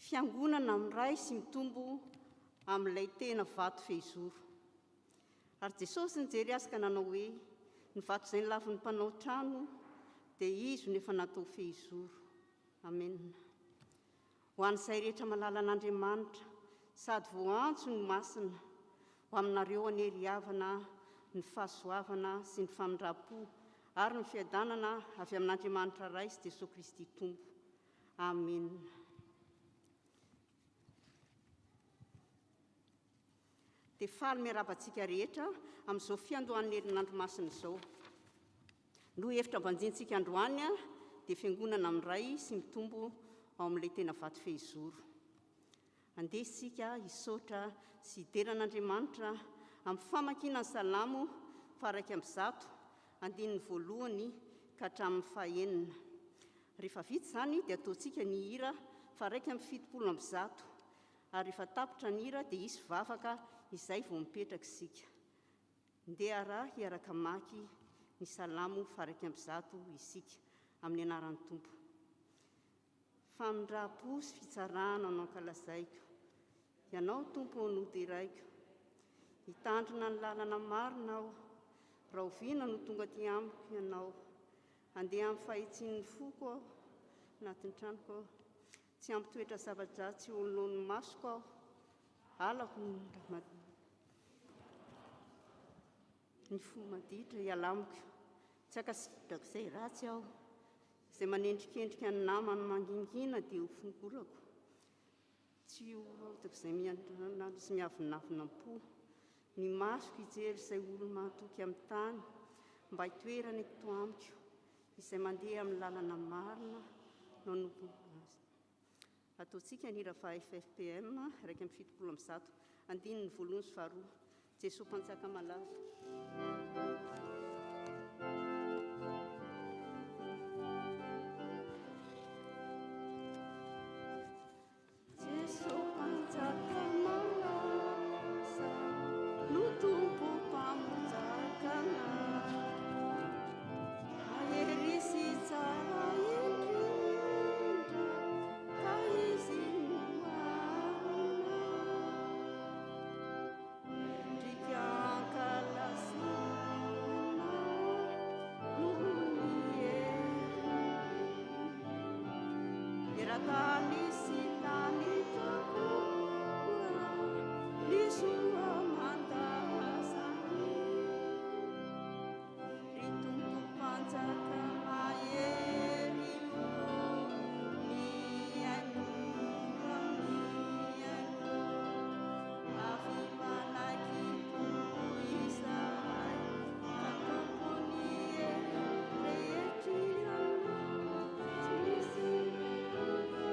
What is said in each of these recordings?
Fiangonana miray sy mitombo amin'ilay tena vato fehizoro. Ary Jesosy nijery azy ka nanao hoe, Ny vato izay nolavin'ny mpanao trano dia izy no efa natao fehizoro. Amena. Ho an'izay rehetra malala an'Andriamanitra sady voaantso ny masina, ho aminareo anie ry havana ny fahasoavana sy ny famindram-po ary ny fiadanana avy amin'Andriamanitra Ray sy Jesoa Kristy Tompo. Amena. Dia faly miarahaba antsika rehetra amin'izao fiandohan'ny herinandro masina izao. Ny lohahevitra banjintsika androany dia Fiangonana miray sy mitombo ao amin'ilay tena vato fehizoro. Andeha isika hisaotra sy hidera an'Andriamanitra amin'ny famakiana ny Salamo faha-101, andininy voalohany ka hatramin'ny fahenina. Rehefa vita izany dia ataontsika ny hira faha-171 ary rehefa tapitra ny hira dia hisy vavaka izay vao mipetraka isika. Ndeha ara hiaraka hamaky ny Salamo faha-101 isika, amin'ny anaran'ny Tompo. Famindram-po sy fitsarana no ankalazaiko, Ianao Tompo ô no deraiko. Hitandrina ny lalana marina aho, rahoviana no tonga aty amiko Ianao? Handeha amin'ny fahitsian'ny foko aho, anatin'ny tranoko aho. Tsy hampitoetra zava-dratsy eo anoloan'ny masoko aho. Halako ny ny fo maditra hiala amiko. Tsy hankasitraka izay ratsy aho. Izay manendrikendrika ny namany mangingina dia ho fongorako. Tsy ho araka izay miandrana sy miavonavona am-po. Ny masoko hijery izay olo-mahatoky amin'ny tany, mba hitoerany eto amiko. Izay mandeha amin'ny lalana marina no hanompo azy. Ataontsika ny hira faha ffpm 171, andininy voalohany sy faharoa, Jesoa Mpanjaka Malala. Jesoa Mpanjaka malaza no Tompo Mpamonjakana. Mahery sy tsara indrindra ka Izy no marina. Mendrika ankalazaina noho ny heriny. Eran-tany sy lanitra koa ny soa aman-dazany. Ry Tompo Mpanjaka mahery ô, mihainoa, mihainoa. Avy manaiky Tompo izahay, fa Tompon'ny hery rehetra Ianao. Tsy misy ny Tompo.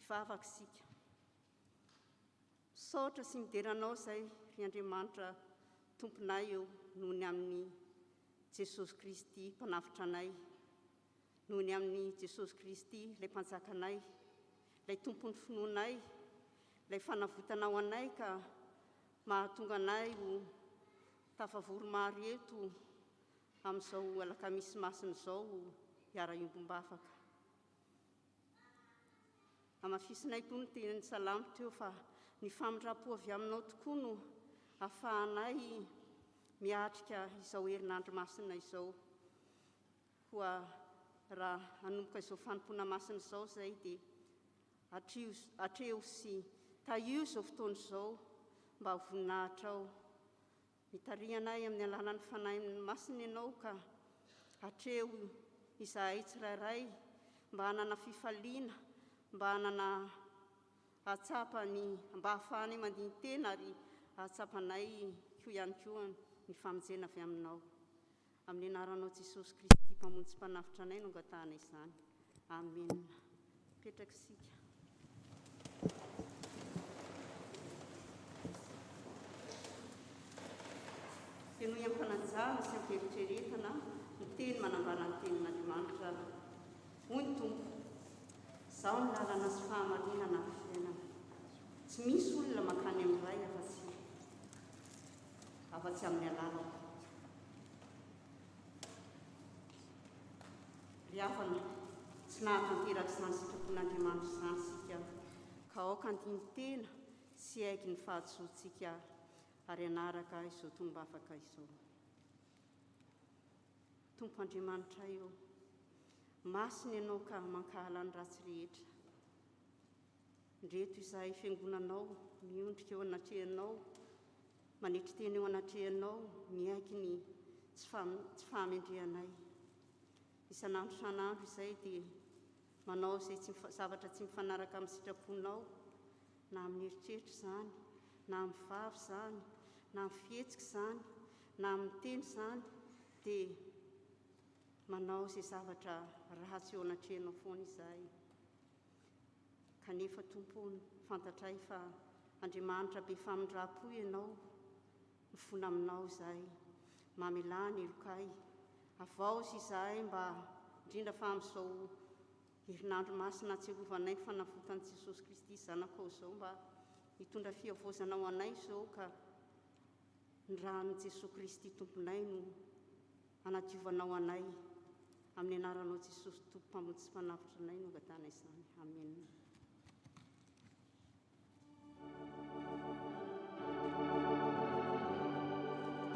Hivavaka isika. Misaotra sy midera Anao izay, ry Andriamanitra Tomponay ô, noho ny amin'i Jesosy Kristy Mpanavotra anay, noho ny amin'i Jesosy Kristy ilay Mpanjakanay, ilay Tompon'ny finoanay, ilay fanavotanao anay ka mahatonga anay ho tafavory maro eto amin'izao alakamisy masina izao hiara-hiombom-bavaka. Hamafisinay koa ny tenin'ny Salamo teo fa ny famindram-po avy aminao tokoa no ahafahanay miatrika izao herinandro masina izao. Koa raha hanomboka izao fanompoana masina izao izay dia atreho sy tahio izao fotoana izao mba ho voninahitrao. Mitariha anay amin'ny alalan'ny Fanahy Masina Ianao ka atreho izahay tsirairay mba hanana fifaliana, mba hanana hahatsapa ny mba hahafahanay mandini-tena ary hahatsapanay koa ihany koa ny famonjena avy Aminao. Amin'ny anaranao Jesosy Kristy Mpamonjy sy Mpanavotra anay no angatahana izany. Amena. Mipetraka isika. Henoy am-panajana sy am-pieritreretana ny teny manambara ny tenin'Andriamanitra. Hoy ny Tompo, Izaho ny lalana sy fahamarinana ary fiainana. Tsy misy olona mankany amin'ny Ray afa-tsy afa-tsy amin'ny alalako. Ry havana, tsy nahatanteraka izany sitrapon'Andriamanitra izany isika, ka aoka handini-tena sy hiaiky ny fahadisoantsika ary hanaraka izao tonom-bavaka izao. Tompo Andriamanitray ô, masina Ianao ka mankahala ny ratsy rehetra. Ndreto izahay fiangonanao miondrika eo anatrehanao, manetry tena eo anatrehanao, miaiky ny tsy fahamendrehanay. Isan'andro isan'andro izay dia manao izay tsy zavatra tsy mifanaraka amin'ny sitraponao, na amin'ny eritreritra izany, na amin'ny vava izany, na amin'ny fihetsika izany, na amin'ny teny izany, dia manao izay zavatra ratsy eo anatrehanao foana izahay. Kanefa Tompo ô, fantatray fa Andriamanitra be famindram-po Ianao, mifona Aminao izahay, mamelà ny helokay, havaozy izahay mba, indrindra fa amin'izao herinandro masina ahatsiarovanay ny fanavotan'i Jesosy Kristy Zanakao izao, mba hitondra fihavaozana ho anay izao ka ny ràn'i Jesosy Kristy Tomponay no Hanadiovanao anay. Amin'ny anaranao Jesosy Tompo Mpamonjy sy Mpanavotra anay no angatahana izany. Amen.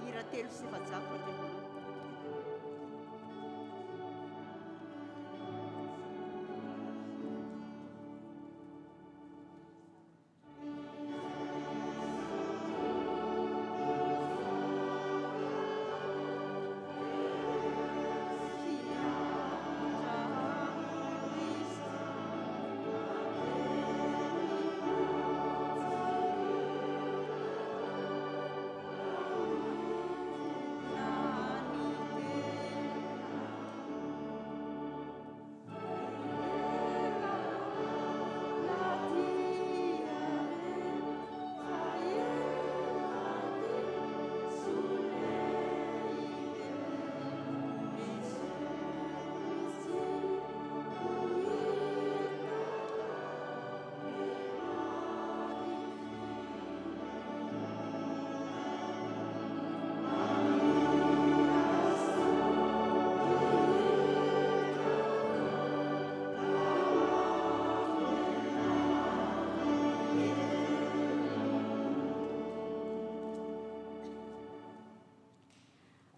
Hira 433.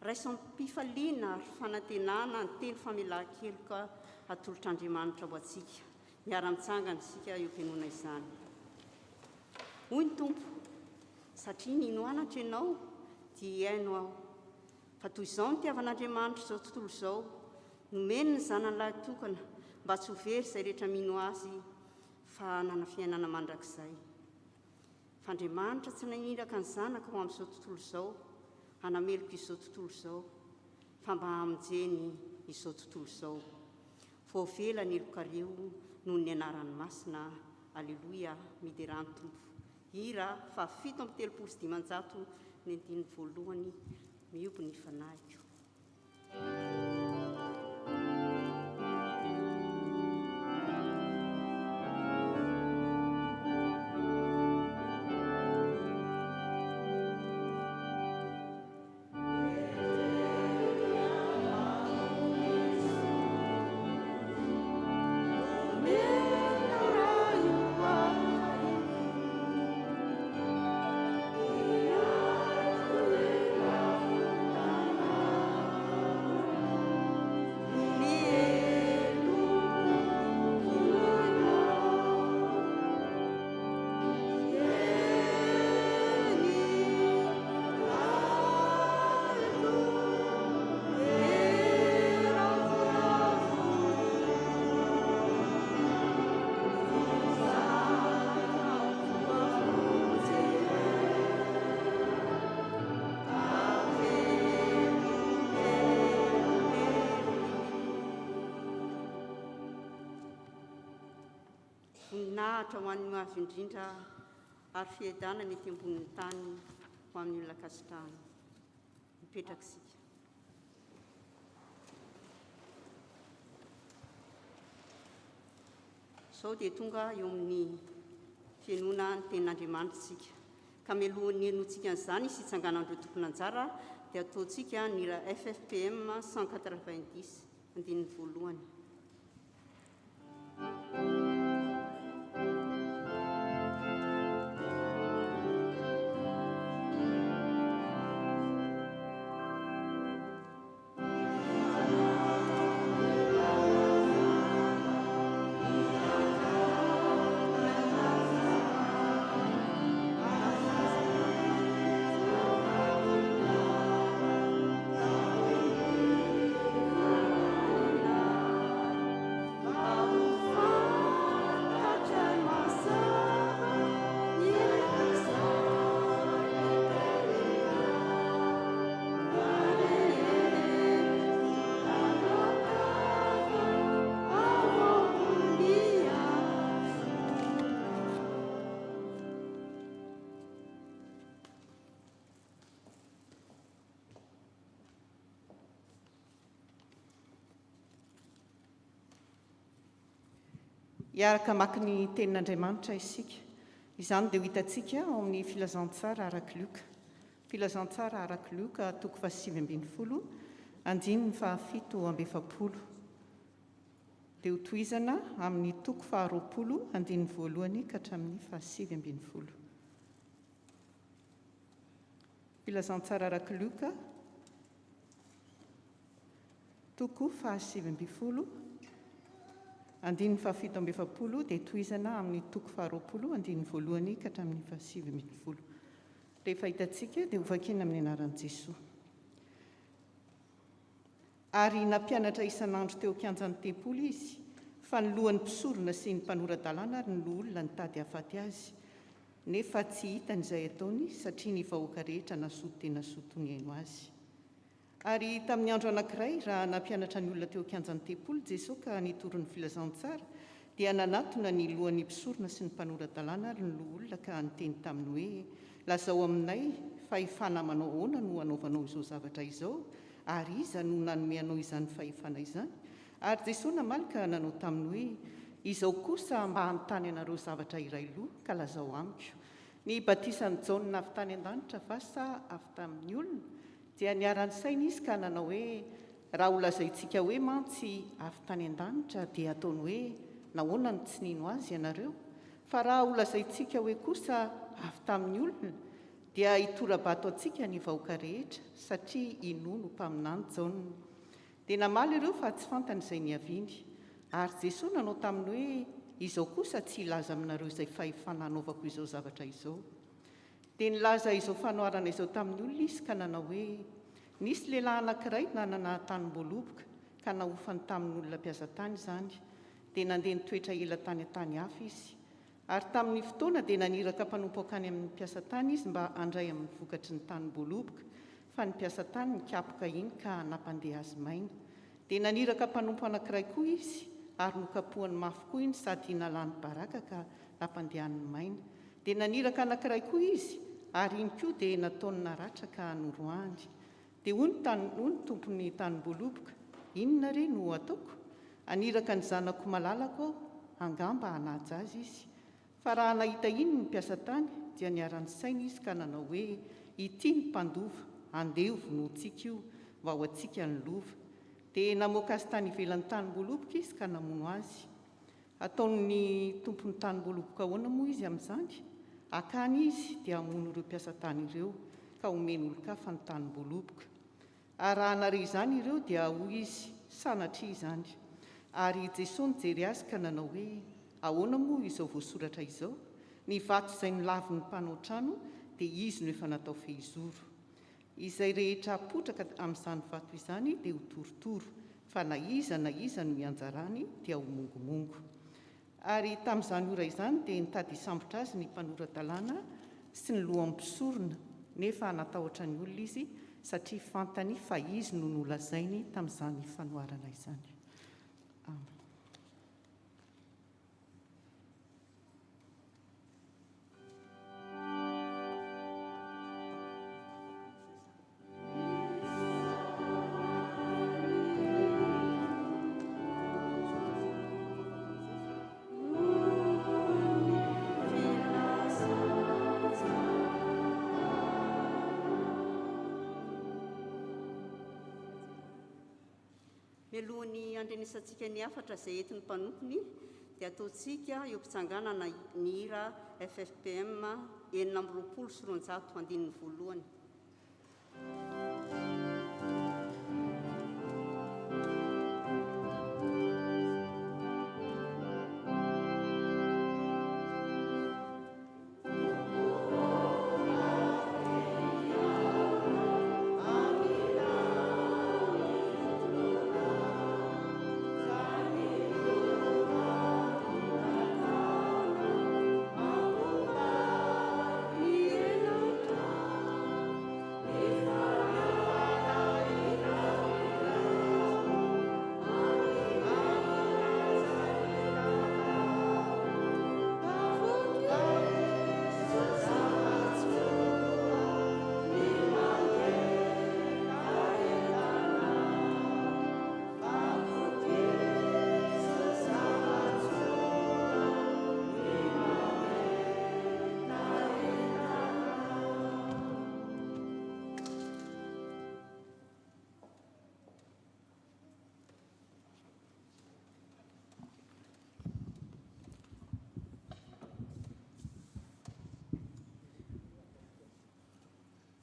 Raiso am-pifaliana ary fanantenana ny teny famelan-keloka atolotr'Andriamanitra ho antsika. Miara-mitsangana isika eo am-pihainoana izany. Hoy ny Tompo, Satria nino anatra ianao, dia hihaino Aho. Fa toy izao no nitiavan'Andriamanitra izao tontolo izao, nomeny ny Zanany lahitokana, mba tsy ho very izay rehetra mino Azy, fa hanana fiainana mandrakizay. Fa Andriamanitra tsy naniraka ny Zanaka ho amin'izao tontolo izao, hanameloka izao tontolo izao, fa mba hamonjeny izao tontolo izao. Voavela ny helokareo noho ny anarany masina. Aleloia, miderà ny Tompo. Hira faha-537 ny andininy voalohany, Mihoby ny fanahiko. Voninahitra ho an'ny Avo Indrindra ary fiadanana ety ambonin'ny tany ho amin'ny olona ankasitrahany. Mipetraka isika. Izao dia tonga eo amin'ny fihenoana ny tenin'Andriamanitra isika. Ka mialohan'ny henoantsika an'izany sy hitsanganan'ireo tompon'anjara dia ataontsika ny hira FFPM 190, andininy voalohany. Hiaraka hamaky ny Tenin'Andriamanitra isika. Izany dia ho hitantsika ao amin'ny Filazantsara araka Lioka. Filazantsara araka Lioka, toko fahasivy ambin'ny folo, andininy fahafito amby efapolo. Dia hotohizana amin'ny toko faharoapolo, andininy voalohany ka hatramin'ny fahasivy ambin'ny folo. Filazantsara araka Lioka, toko fahasivy ambin'ny folo, andininy fahafito amby efapolo, dia tohizana amin'ny toko faharoapolo, andininy voalohany ka hatramin'ny fahasivy ambin'ny folo. Rehefa hitantsika dia hovakiana amin'ny anaran'i Jesoa. Ary nampianatra isan'andro teo an-kianjan'ny tempoly izy, fa ny lohan'ny mpisorona sy ny mpanora-dalàna ary ny loholona nitady hahafaty azy, nefa tsy hitany izay ataony, satria ny vahoaka rehetra nazoto dia nazoto nihaino azy. Ary tamin'ny andro anankiray, raha nampianatra ny olona teo an-kianjan'ny tempoly Jesoa ka nitory ny filazantsara, dia nanatona ny lohan'ny mpisorona sy ny mpanora-dalàna ary ny loholona ka niteny taminy hoe, Lazao aminay, fahefana manao ahoana no anaovanao izao zavatra izao, ary iza no nanome anao izany fahefana izany? Ary Jesoa namaly ka nanao taminy hoe, Izao kosa mba hanontany anareo zavatra iray loha, ka lazao amiko. Ny batisan'i Jaona avy tany an-danitra va sa avy tamin'ny olona? Dia niara-nisaina izy ka nanao hoe, Raha holazaintsika hoe mantsy avy tany an-danitra, dia hataony hoe, Nahoana no tsy nino azy ianareo? Fa raha holazaintsika hoe kosa avy tamin'ny olona, dia hitora-bato antsika ny vahoaka rehetra, satria inoany ho mpaminany Jaona. Dia namaly ireo fa tsy fantany izay niaviany. Ary Jesoa nanao taminy hoe, Izao kosa tsy hilaza aminareo izay fahefana hanaovako izao zavatra izao. Dia nilaza izao fanoharana izao tamin'ny olona izy ka nanao hoe, Nisy lehilahy anankiray nanana tanim-boaloboka, ka nahofany tamin'olona mpiasa tany izany. Dia nandeha nitoetra ela tany an-tany hafa izy. Ary tamin'ny fotoana dia naniraka mpanompo hankany amin'ny mpiasa tany izy mba handray amin'ny vokatry ny tanim-boaloboka, fa ny mpiasa tany nikapoka iny ka nampandeha azy maina. Dia naniraka mpanompo anankiray koa izy, ary nokapohany mafy koa iny sady nalany baraka ka Nampandehaniny maina. Dia naniraka anankiray koa izy, ary iny koa dia nataony naratra ka noroahany. Dia hoy ny tany, hoy ny tompon'ny tanim-boaloboka, Inona re no hataoko? Haniraka ny zanako malalako aho, angamba hanaja azy izy. Fa raha nahita iny ny mpiasa tany, dia niara-nisaina izy ka nanao hoe, Ity ny mpandova, andeha hovonointsika io, mba ho antsika ny lova. Dia namoaka azy tany ivelan'ny tanim-boaloboka izy ka namono azy. Hataon'ny tompon'ny tanim-boaloboka ahoana moa izy amin'izany? Hakany izy dia hamono ireo mpiasa tany ireo, ka homeny olon-kafa ny tanim-boaloboka. Ary raha nahare izany ireo, dia hoy izy, Sanatria izany! Ary i Jesoa nijery azy ka nanao hoe, Ahoana moa izao voasoratra izao? Ny vato izay nolavin'ny mpanao trano, dia izy no efa natao fehizoro. Izay rehetra apotraka amin'izany vato izany dia ho torotoro, fa na iza na iza no hianjarany dia ho mongomongo. Ary tamin'izany ora izany dia nitady hisambotra azy ny mpanora-dalàna sy ny lohan'ny mpisorona, nefa natahotra ny olona izy, satria fantany fa izy no nolazainy tamin'izany fanoharana izany. Amen. Mialohan'ny handrenesantsika ny hafatra izay entin'ny mpanompony dia ataontsika eo am-pitsanganana ny hira ffpm 226 andininy voalohany.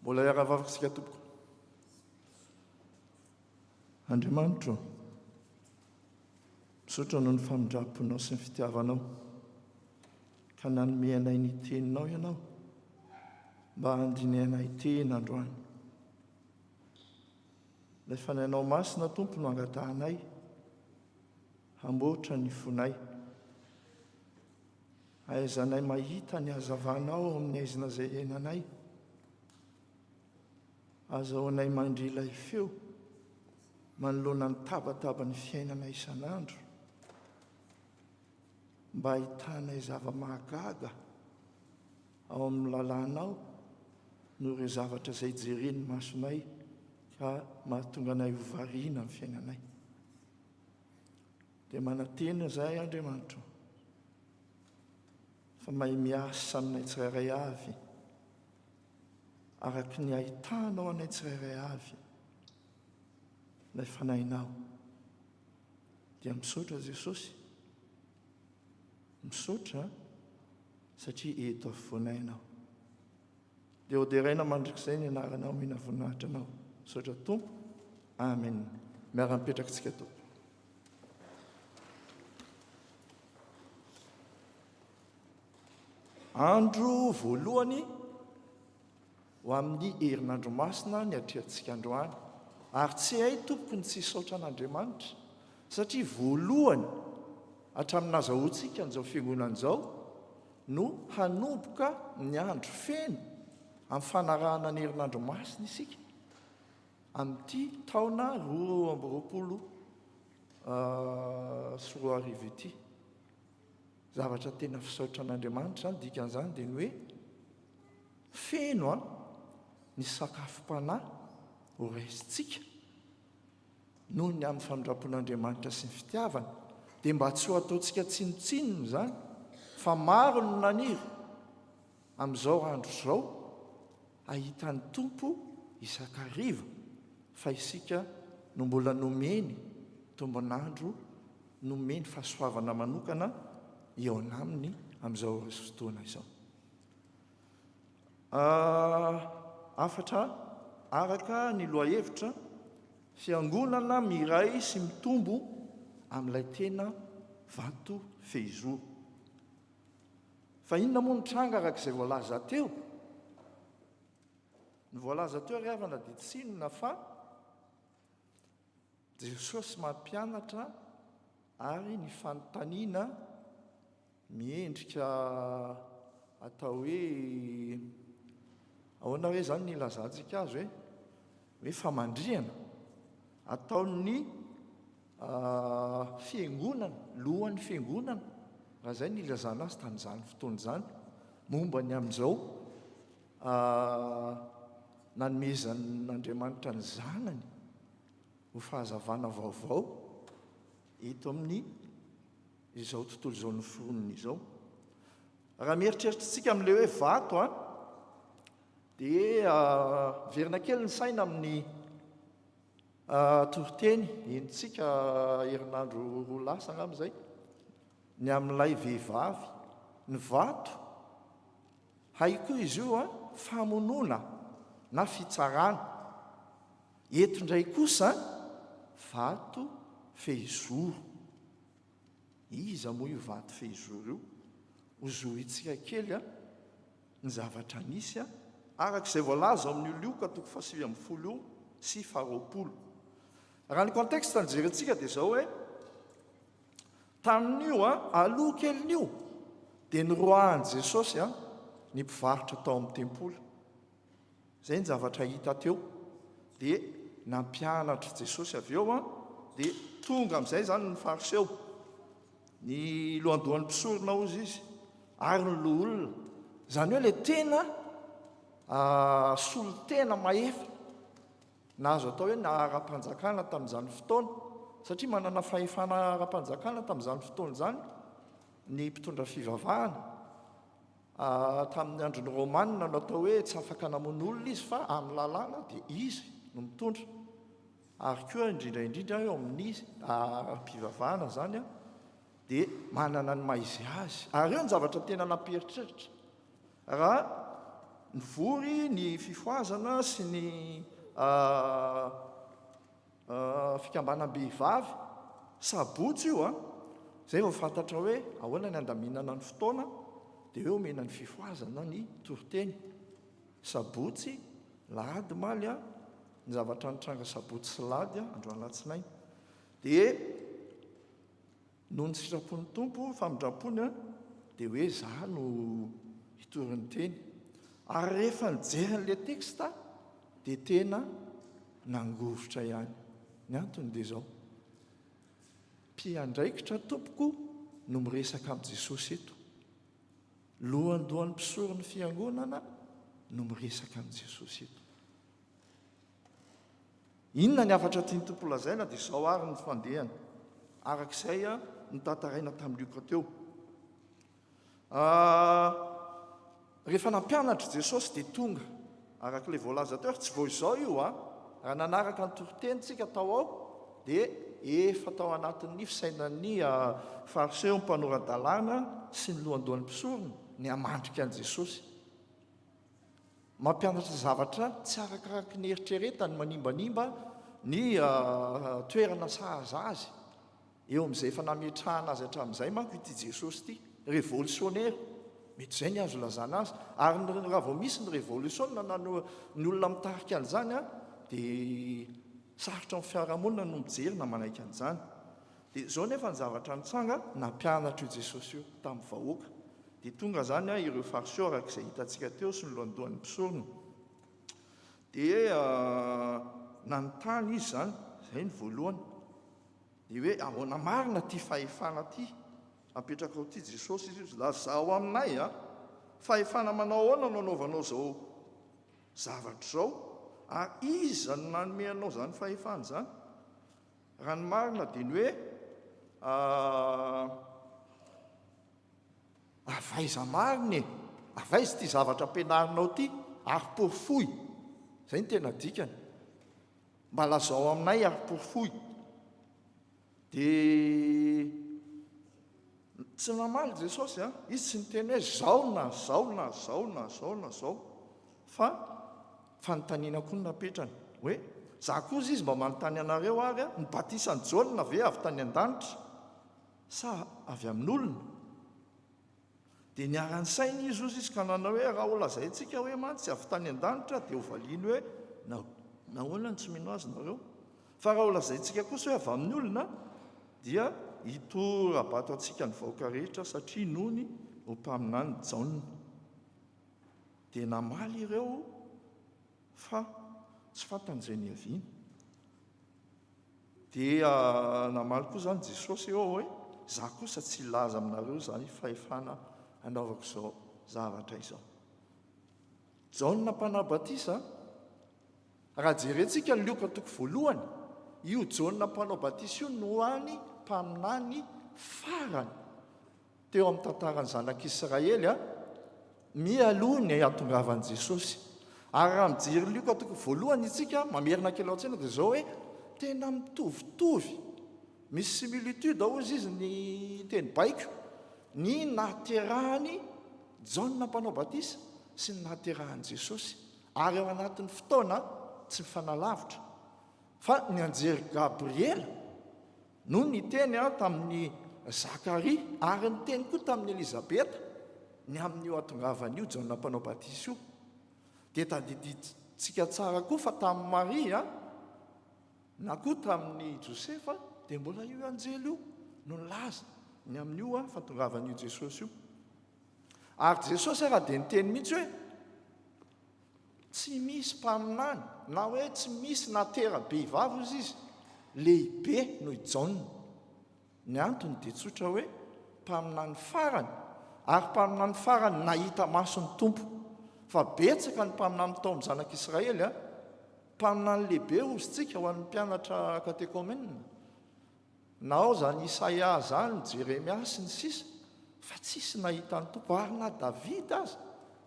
Mbola hiara-vavaka isika tompoko. Andriamanitro, misaotra noho ny famindram-ponao sy ny fitiavanao ka nanome anay ny teninao ianao mba handinihanay tena androany. Ilay Fanahinao Masina Tompo no angatahanay hamboatra ny fonay. Ahaizanay mahita ny hazavanao ao amin'ny haizina izay iainanay. Azahoanay mandre ilay feo manoloana ny tabataban'ny fiainana isan'andro mba hahitanay zava-mahagaga ao amin'ny lalànao noho ireo zavatra izay jeren'ny masonay ka mahatonga anay ho variana amin'ny fiainanay. Dia manantena izahay Andriamanitra fa mahay miasa aminay tsirairay avy araka ny ahitanao anay tsirairay avy ilay fanahinao. Dia misaotra Jesosy, misaotra satria eto afovoanay ianao. Dia hoderaina mandrakizay ny anaranao, omena voninahitra anao. Misaotra Tompo. Amen. Miara-mipetraka isika Tompo. Andro voalohany ho amin'ny herinandro masina ny atrehantsika androany. Ary tsy hay tompoko ny tsy hisaotra an'Andriamanitra satria voalohany hatramin'ny nazahoantsika an'izao fiangonana izao no hanomboka ny andro feno amin'ny fanarahana ny herinandro masina isika amin'ity taona 2022 ity. Zavatra tena fisaotra an'Andriamanitra izany, dikan'izany dia ny hoe feno an, ny sakafom-panahy ho raisintsika noho ny amin'ny famindram-pon'Andriamanitra sy ny fitiavany, dia mba tsy ho ataontsika tsinontsinona izany fa maro no naniry amin'izao andro izao hahita ny Tompo isan-kariva fa isika no mbola nomeny tombon'andro nomeny fahasoavana manokana hihaona aminy amin'izao fotoana izao. Hafatra araka ny lohahevitra Fiangonana miray sy mitombo amin'ilay tena vato fehizoro. Fa inona moa no tranga araka izay voalaza teo? Ny voalaza teo ry havana dia tsy inona fa Jesosy mampianatra ary ny fanontaniana miendrika atao hoe ahoana hoe izany ny ilazantsika azy hoe hoe famandrihana ataon'ny fiangonana, lohan'ny fiangonana, raha izay ny ilazana azy tamin'izany fotoana izany, momba ny amin'izao nanomezan'Andriamanitra ny Zanany ho fahazavana vaovao eto amin'ny izao tontolo izao noforoniny izao. Raha mieritreritra isika amin'ilay hoe vato an, dia verina kely ny saina amin'ny toriteny henontsika herinandro roa lasa angamba izay, ny amin'ilay vehivavy, ny vato, hay koa izy io an, famonoana na fitsarana. Eto indray kosa vato fehizoro. Iza moa io vato fehizoro io? Hozohintsika kely an, ny zavatra nisy an, araka izay voalaza ao amin'io Lioka toko fahasivy ambin'ny folo io sy faharoapolo. Raha ny contexte no jerentsika dia izao hoe, tamin'io an, aloha kelin'io, dia noroahan'i Jesosy an, ny mpivarotra tao amin'ny tempoly. Izay ny zavatra hita teo. Dia nampianatra Jesosy avy eo an, dia tonga amin'izay izany ny Fariseo, ny lohandohan'ny mpisorona hozy izy, ary ny loholona. Izany hoe ilay tena solontena mahefa, na azo atao hoe na ara-panjakana tamin'izany fotoana, satria manana fahefana ara-panjakana tamin'izany fotoana izany ny mpitondra fivavahana. Tamin'ny andron'ny Romana no atao hoe tsy afaka namono olona izy fa amin'ny lalàna dia izy no mitondra. Ary koa indrindra indrindra eo amin'ny ara-pivavahana izany dia manana ny maha izy azy. Ary eo ny zavatra tena nampieritreritra. Raha nivory ny fifohazana sy ny Fikambanam-behivavy, sabotsy io an, izay vao fantatra hoe ahoana ny handaminana ny fotoana, dia hoe omena ny fifohazana ny toriteny. Sabotsy, lahady omaly an, ny zavatra nitranga sabotsy sy lahady an, androany alatsinainy. Dia Noho ny sitrapon'ny Tompo, famindrampony an, dia hoe za no hitory ny teny. Ary rehefa nijery an'ilay texte aho, dia tena nangovitra ihany. Ny antony dia izao, mpiandraikitra tompoko no miresaka amin'i Jesosy eto. Lohandohan'ny mpisoron'ny fiangonana no miresaka amin'i Jesosy eto. Inona ny hafatra tian'ny Tompo holazaina? Dia izao àry ny fandehany, araka izay notantaraina tamin'i Lioka teo. Rehefa nampianatra Jesosy dia tonga, araka ilay voalaza teo, ary tsy vao izao io an, raha nanaraka ny toritenintsika tao ao, dia efa tao anatin'ny fisainan'ny Fariseo, mpanora-dalàna sy ny lohandohan'ny mpisorona ny hamandrika an'i Jesosy. Mampianatra zavatra tsy arakaraky ny eritreretany, manimbanimba ny toerana sahaza azy. Eo amin'izay efa nametrahana azy hatramin'izay manko ity Jesosy ity. Revolsionera. Mety izay ny azo ilazana azy. Ary ny raha vao misy ny revolisiona na ny olona mitarika an'izany dia sarotra amin'ny fiarahamonina no mijery na manaiky an'izany. Dia izao nefa ny zavatra nitranga, nampianatra io Jesosy io tamin'ny vahoaka. Dia tonga izany ireo Fariseo araka izay hitantsika teo sy ny lohandohan'ny mpisorona. Dia nanontany izy izany, izay ny voalohany. Dia hoe ahoana marina ity fahefana ity? Apetrakao ity Jesosy izy io, lazao aminay a, fahefana manao ahoana no anaovanao izao zavatra izao, ary iza no nanome anao izany fahefana izany? Raha ny marina dia ny hoe avy aiza marina e? Avy aiza ity zavatra ampianarinao ity? Ary porofoy. Izay no tena dikany. Mba lazao aminay ary porofoy. Dia tsy namaly Jesosy a, izy tsy niteny hoe zao na zao na zao na zao na zao, fa fanontaniana koa no napetrany hoe za koa izy mba manontany anareo ary a, ny batisan'i Jaona ve avy tany an-danitra sa avy amin'olona? Dia niara-nisaina izy hozy izy ka nanao hoe, Raha holazaintsika hoe mantsy avy tany an-danitra, dia hovaliany hoe, Nahoana no tsy mino azy nareo? Fa raha holazaintsika kosa hoe avy amin'ny olona, dia hitora-bato antsika ny vahoaka rehetra, satria nony ho mpaminany Jaona. Dia namaly ireo fa tsy fantany izay niaviany. Dia namaly koa izany Jesosy eo hoe, Izaho kosa tsy hilaza aminareo izany fahefana hanaovako izao zavatra izao. Jaona Mpanao Batisa, raha jerentsika ny Lioka toko voalohany, io Jaona Mpanao Batisa io no hany mpaminany farany teo amin'ny tantaran'ny zanak'Israely mialoha ny hahatongavan'i Jesosy. Ary raha mijery Lioka toko voalohany isika, mamerina kely ao an-tsaina dia izao hoe tena mitovitovy, misy similitude hozy izy ny teny baiko, ny nahaterahan'i Jaona Mpanao Batisa sy ny nahaterahan'i Jesosy, ary ao anatin'ny fotoana tsy mifanalavitra. Fa ny anjery Gabriela No niteny tamin'i Zakaria ary niteny koa tamin'i Elizabeta ny amin'io hatongavan'io Jaona Mpanao Batisa io. Dia tadidintsika tsara koa fa tamin'i Maria na koa tamin'i Josefa dia mbola io anjely io no nilaza ny amin'io fahatongavan'io Jesosy io. Ary Jesosy ara dia niteny mihitsy hoe Tsy misy mpaminany na hoe tsy misy natera-behivavy hozy izy, lehibe noho i Jaona. Ny antony dia tsotra hoe mpaminany farany ary mpaminany farany nahita maso ny Tompo. Fa betsaka ny mpaminany tao amin'ny zanak'Israely a! Mpaminany lehibe hozy tsika ho an'ny mpianatra katekomenina. Na ao izany Isaia izany, Jeremia sy ny sisa, fa tsisy nahita ny Tompo, ary na Davida aza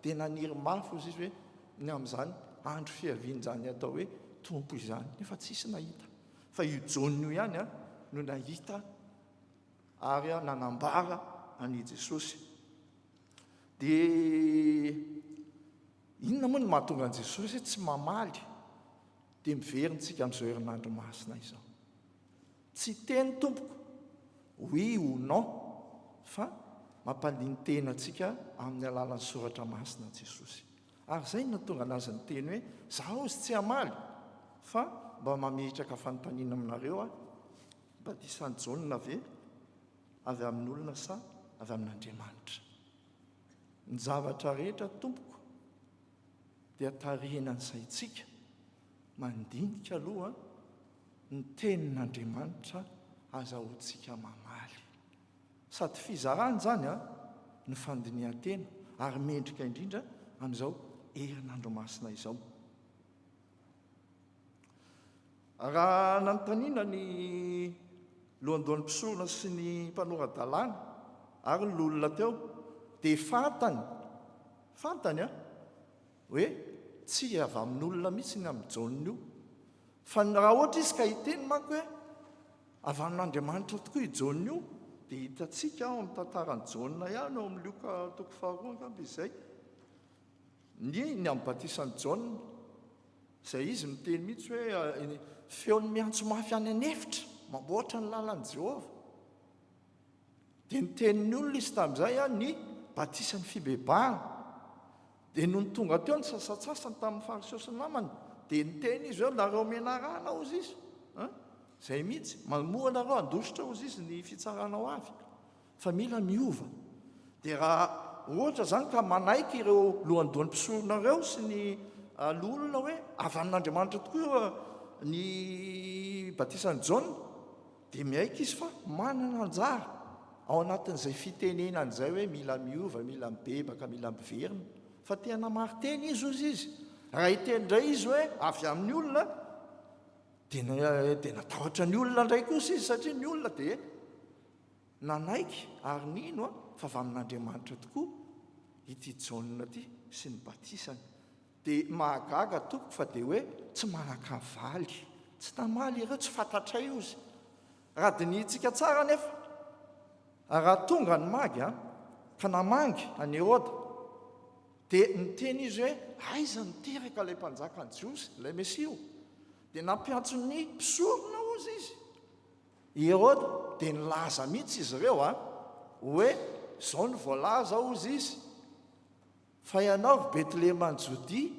dia naniry mafy hozy izy hoe ny amin'izany andro fiavian'izany atao hoe Tompo izany, nefa tsisy nahita. Fa io Jaona io ihany no nahita ary nanambara an'i Jesosy. Dia inona moa no mahatonga an'i Jesosy hoe tsy mamaly? Dia miverina isika amin'izao herinandro masina izao. Tsy hiteny tompoko, oui ou non, fa mampandini-tena antsika amin'ny alalan'ny soratra masina Jesosy. Ary izay no nahatonga an'azy niteny hoe, zaho ozy tsy hamaly, fa mba mametraka fanontaniana aminareo aho, batisan'i Jaona ve avy amin'olona sa avy amin'Andriamanitra? Ny zavatra rehetra tompoko dia tarihina ny saintsika mandinika aloha ny tenin'Andriamanitra azahoantsika mamaly. Sady fizarana izany no fandinihan-tena ary mendrika indrindra amin'izao herinandro masina izao. Raha nanontaniana ny lohandohan'ny mpisorona sy ny mpanora-dalàna ary ny loholona teo dia fantany, fantany an, hoe tsy avy amin'olona mihitsy ny amin'i Jaona io. Fa raha ohatra izy ka hiteny manko hoe avy amin'Andriamanitra tokoa i Jaona io, dia hitantsika ao amin'ny tantaran'i Jaona ihany, ao amin'ny Lioka toko faharoa angamba izay, ny ny amin'ny batisan'i Jaona, izay izy miteny mihitsy hoe feon'ny miantso mafy any an'efitra, mamboatra ny lalan'i Jehovah. Dia niteny ny olona izy tamin'izay ny batisan'ny fibebahana. Dia nony tonga teo ny sasantsasany tamin'ny Fariseo sy ny namany, dia niteny izy hoe, Nareo menarana, hozy izy. An? Izay mihitsy. Mamoa anareo handositra, hozy izy, ny fitsarana ho avy. Fa mila miova. Dia raha ohatra izany ka manaiky ireo lohandohan'ny mpisorona ireo sy ny loholona hoe avy amin'Andriamanitra tokoa ny batisan'i Jaona, Dia miaiky izy fa manana anjara. Ao anatin'izay fitenenana izay hoe mila miova, mila mibebaka, mila miverina. Fa te hanamari-tena izy hozy izy. Raha hiteny indray izy hoe avy amin'ny olona, dia dia natahotra ny olona indray kosa izy satria ny olona dia nanaiky ary nino fa avy amin'Andriamanitra tokoa ity Jaona ity sy ny batisany. Dia mahagaga tompoko fa dia hoe tsy manan-kavaly. Tsy namaly ireo, tsy fantatray ozy. Raha dinihintsika tsara anefa, raha tonga ny magy an, ka namangy an'i Heroda, dia niteny izy hoe aiza no teraka ilay mpanjakan'ny Jiosy, ilay Mesia io. Dia nampiantso ny mpisorona ozy izy. I Heroda dia nilaza mihitsy izy ireo an, hoe izao no voalaza ozy izy, Fa ianao, ry Betlehema any Jodia,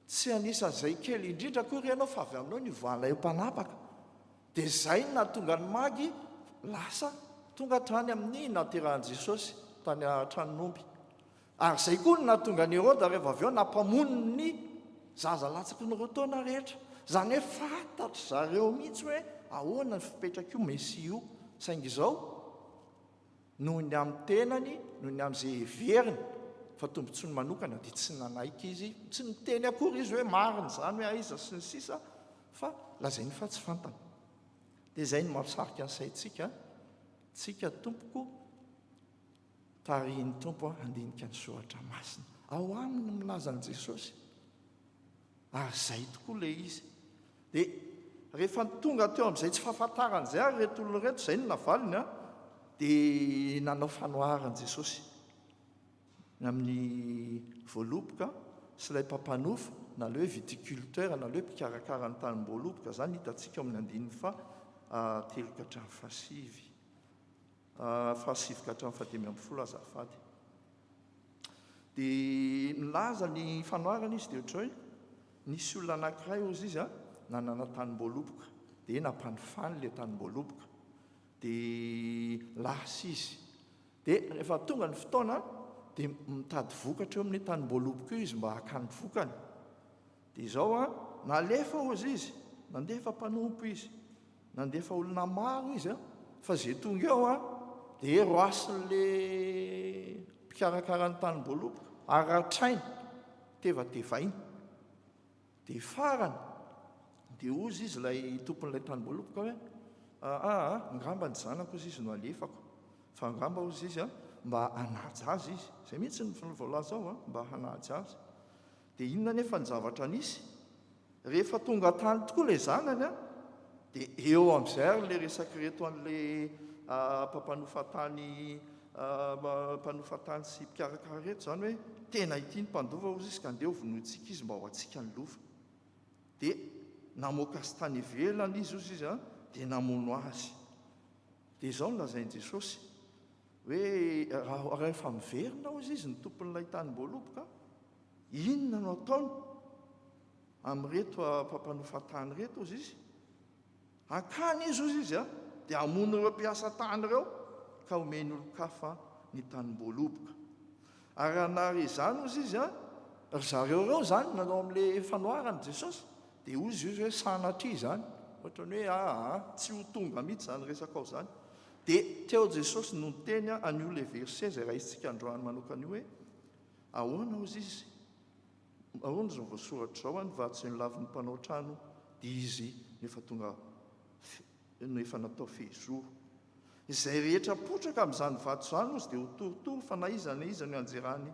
tsy anisan'izay kely indrindra akory ianao, fa avy aminao no hivoahan'ilay mpanapaka. Dia izay no nahatonga ny Magy lasa tonga hatrany amin'ny nahaterahan'i Jesosy, tany an-tranon'omby. Ary izay koa no nahatonga an'i Heroda rehefa avy eo nampamono ny zaza latsaky ny roa taona rehetra. Izany hoe fantatry zareo mihitsy hoe ahoana ny fipetrak'io Mesia io. Saingy izao, Noho ny amin'ny tenany, noho ny amin'izay heveriny fa tombontsoany manokana dia tsy nanaiky izy, tsy niteny akory izy hoe marina izany hoe aiza sy ny sisa fa lazainy fa tsy fantany. Dia izay no mampisarika ny saintsika, tsika tompoko tarihin'ny Tompo handinika ny soratra masina. Ao aminy no milaza an'i Jesosy. Ary izay tokoa ilay izy. Dia rehefa tonga teo amin'izay tsy fahafantarana izay ary ireto olona ireto, izay no navaliny an, dia nanao fanoharana Jesosy ny amin'ny voaloboka sy ilay mpampanofa, na ilay hoe viticulteur, na ilay hoe mpikarakara ny tanim-boaloboka, izany hitantsika ao amin'ny andininy faha telo ka hatramin'ny fahasivy, fahasivy ka hatramin'ny fahadimy ambin'ny folo azafady. Dia nilaza ny fanoharana izy dia ohatran'ny hoe nisy olona anankiray hozy izy nanana tanim-boaloboka dia nampanofany ilay tanim-boaloboka dia lasa izy. Dia rehefa tonga ny fotoana dia mitady vokatra eo amin'io tanim-boaloboka io izy mba hakany vokany. Dia izao an, nalefa hozy izy, nandefa mpanompo izy, nandefa olona maro izy an, fa izay tonga eo an, dia roasin'le mpikarakara ny tanim-boaloboka, ary ratrainy, tevatevainy. Dia farany, dia hozy izy ilay tompon'ilay tanim-boaloboka hoe, aa, angamba ny zanako hozy izy no alefako, fa angamba hozy izy an, mba hanaja azy izy. Izay mihitsy no voalaza ao an, mba hanaja azy. Dia inona anefa ny zavatra nisy? Rehefa tonga tany tokoa ilay zanany an, dia eo amin'izay ary ilay resak'ireto an'ilay mpampanofa tany mpanofa tany sy mpikarakara ireto izany hoe tena ity ny mpandova hozy izy ka andeha ho vonointsika izy mba ho antsika ny lova. Dia namoaka azy tany ivelany izy hozy izy an, dia namono azy. Dia izao no lazain'i Jesosy, Hoe raha rehefa miverina hozy izy ny tompon'ilay tanim-boaloboka, inona no ataony amin'ireto mpampanofa tany ireto hozy izy? Hankany izy hozy izy dia hamono ireo mpiasa tany ireo ka homeny olon-kafa ny tanim-boaloboka. Ary raha nahare izany hozy izy, ry zareo ireo izany nanao amin'ilay fanoharana Jesosy, Dia hozy izy hoe sanatria izany, ohatran'ny hoe aa tsy ho tonga mihitsy izany resakao izany. Dia teo Jesosy no niteny an'io ilay verset izay raisintsika androany manokana io hoe ahoana hozy izy, ahoana izao voasoratra izao, ny vato izay nolavin'ny mpanao trano dia izy no efa tonga no efa natao fehizoro. Izay rehetra potraka amin'izany vato izany hozy dia ho torotoro fa na iza na iza no ianjerany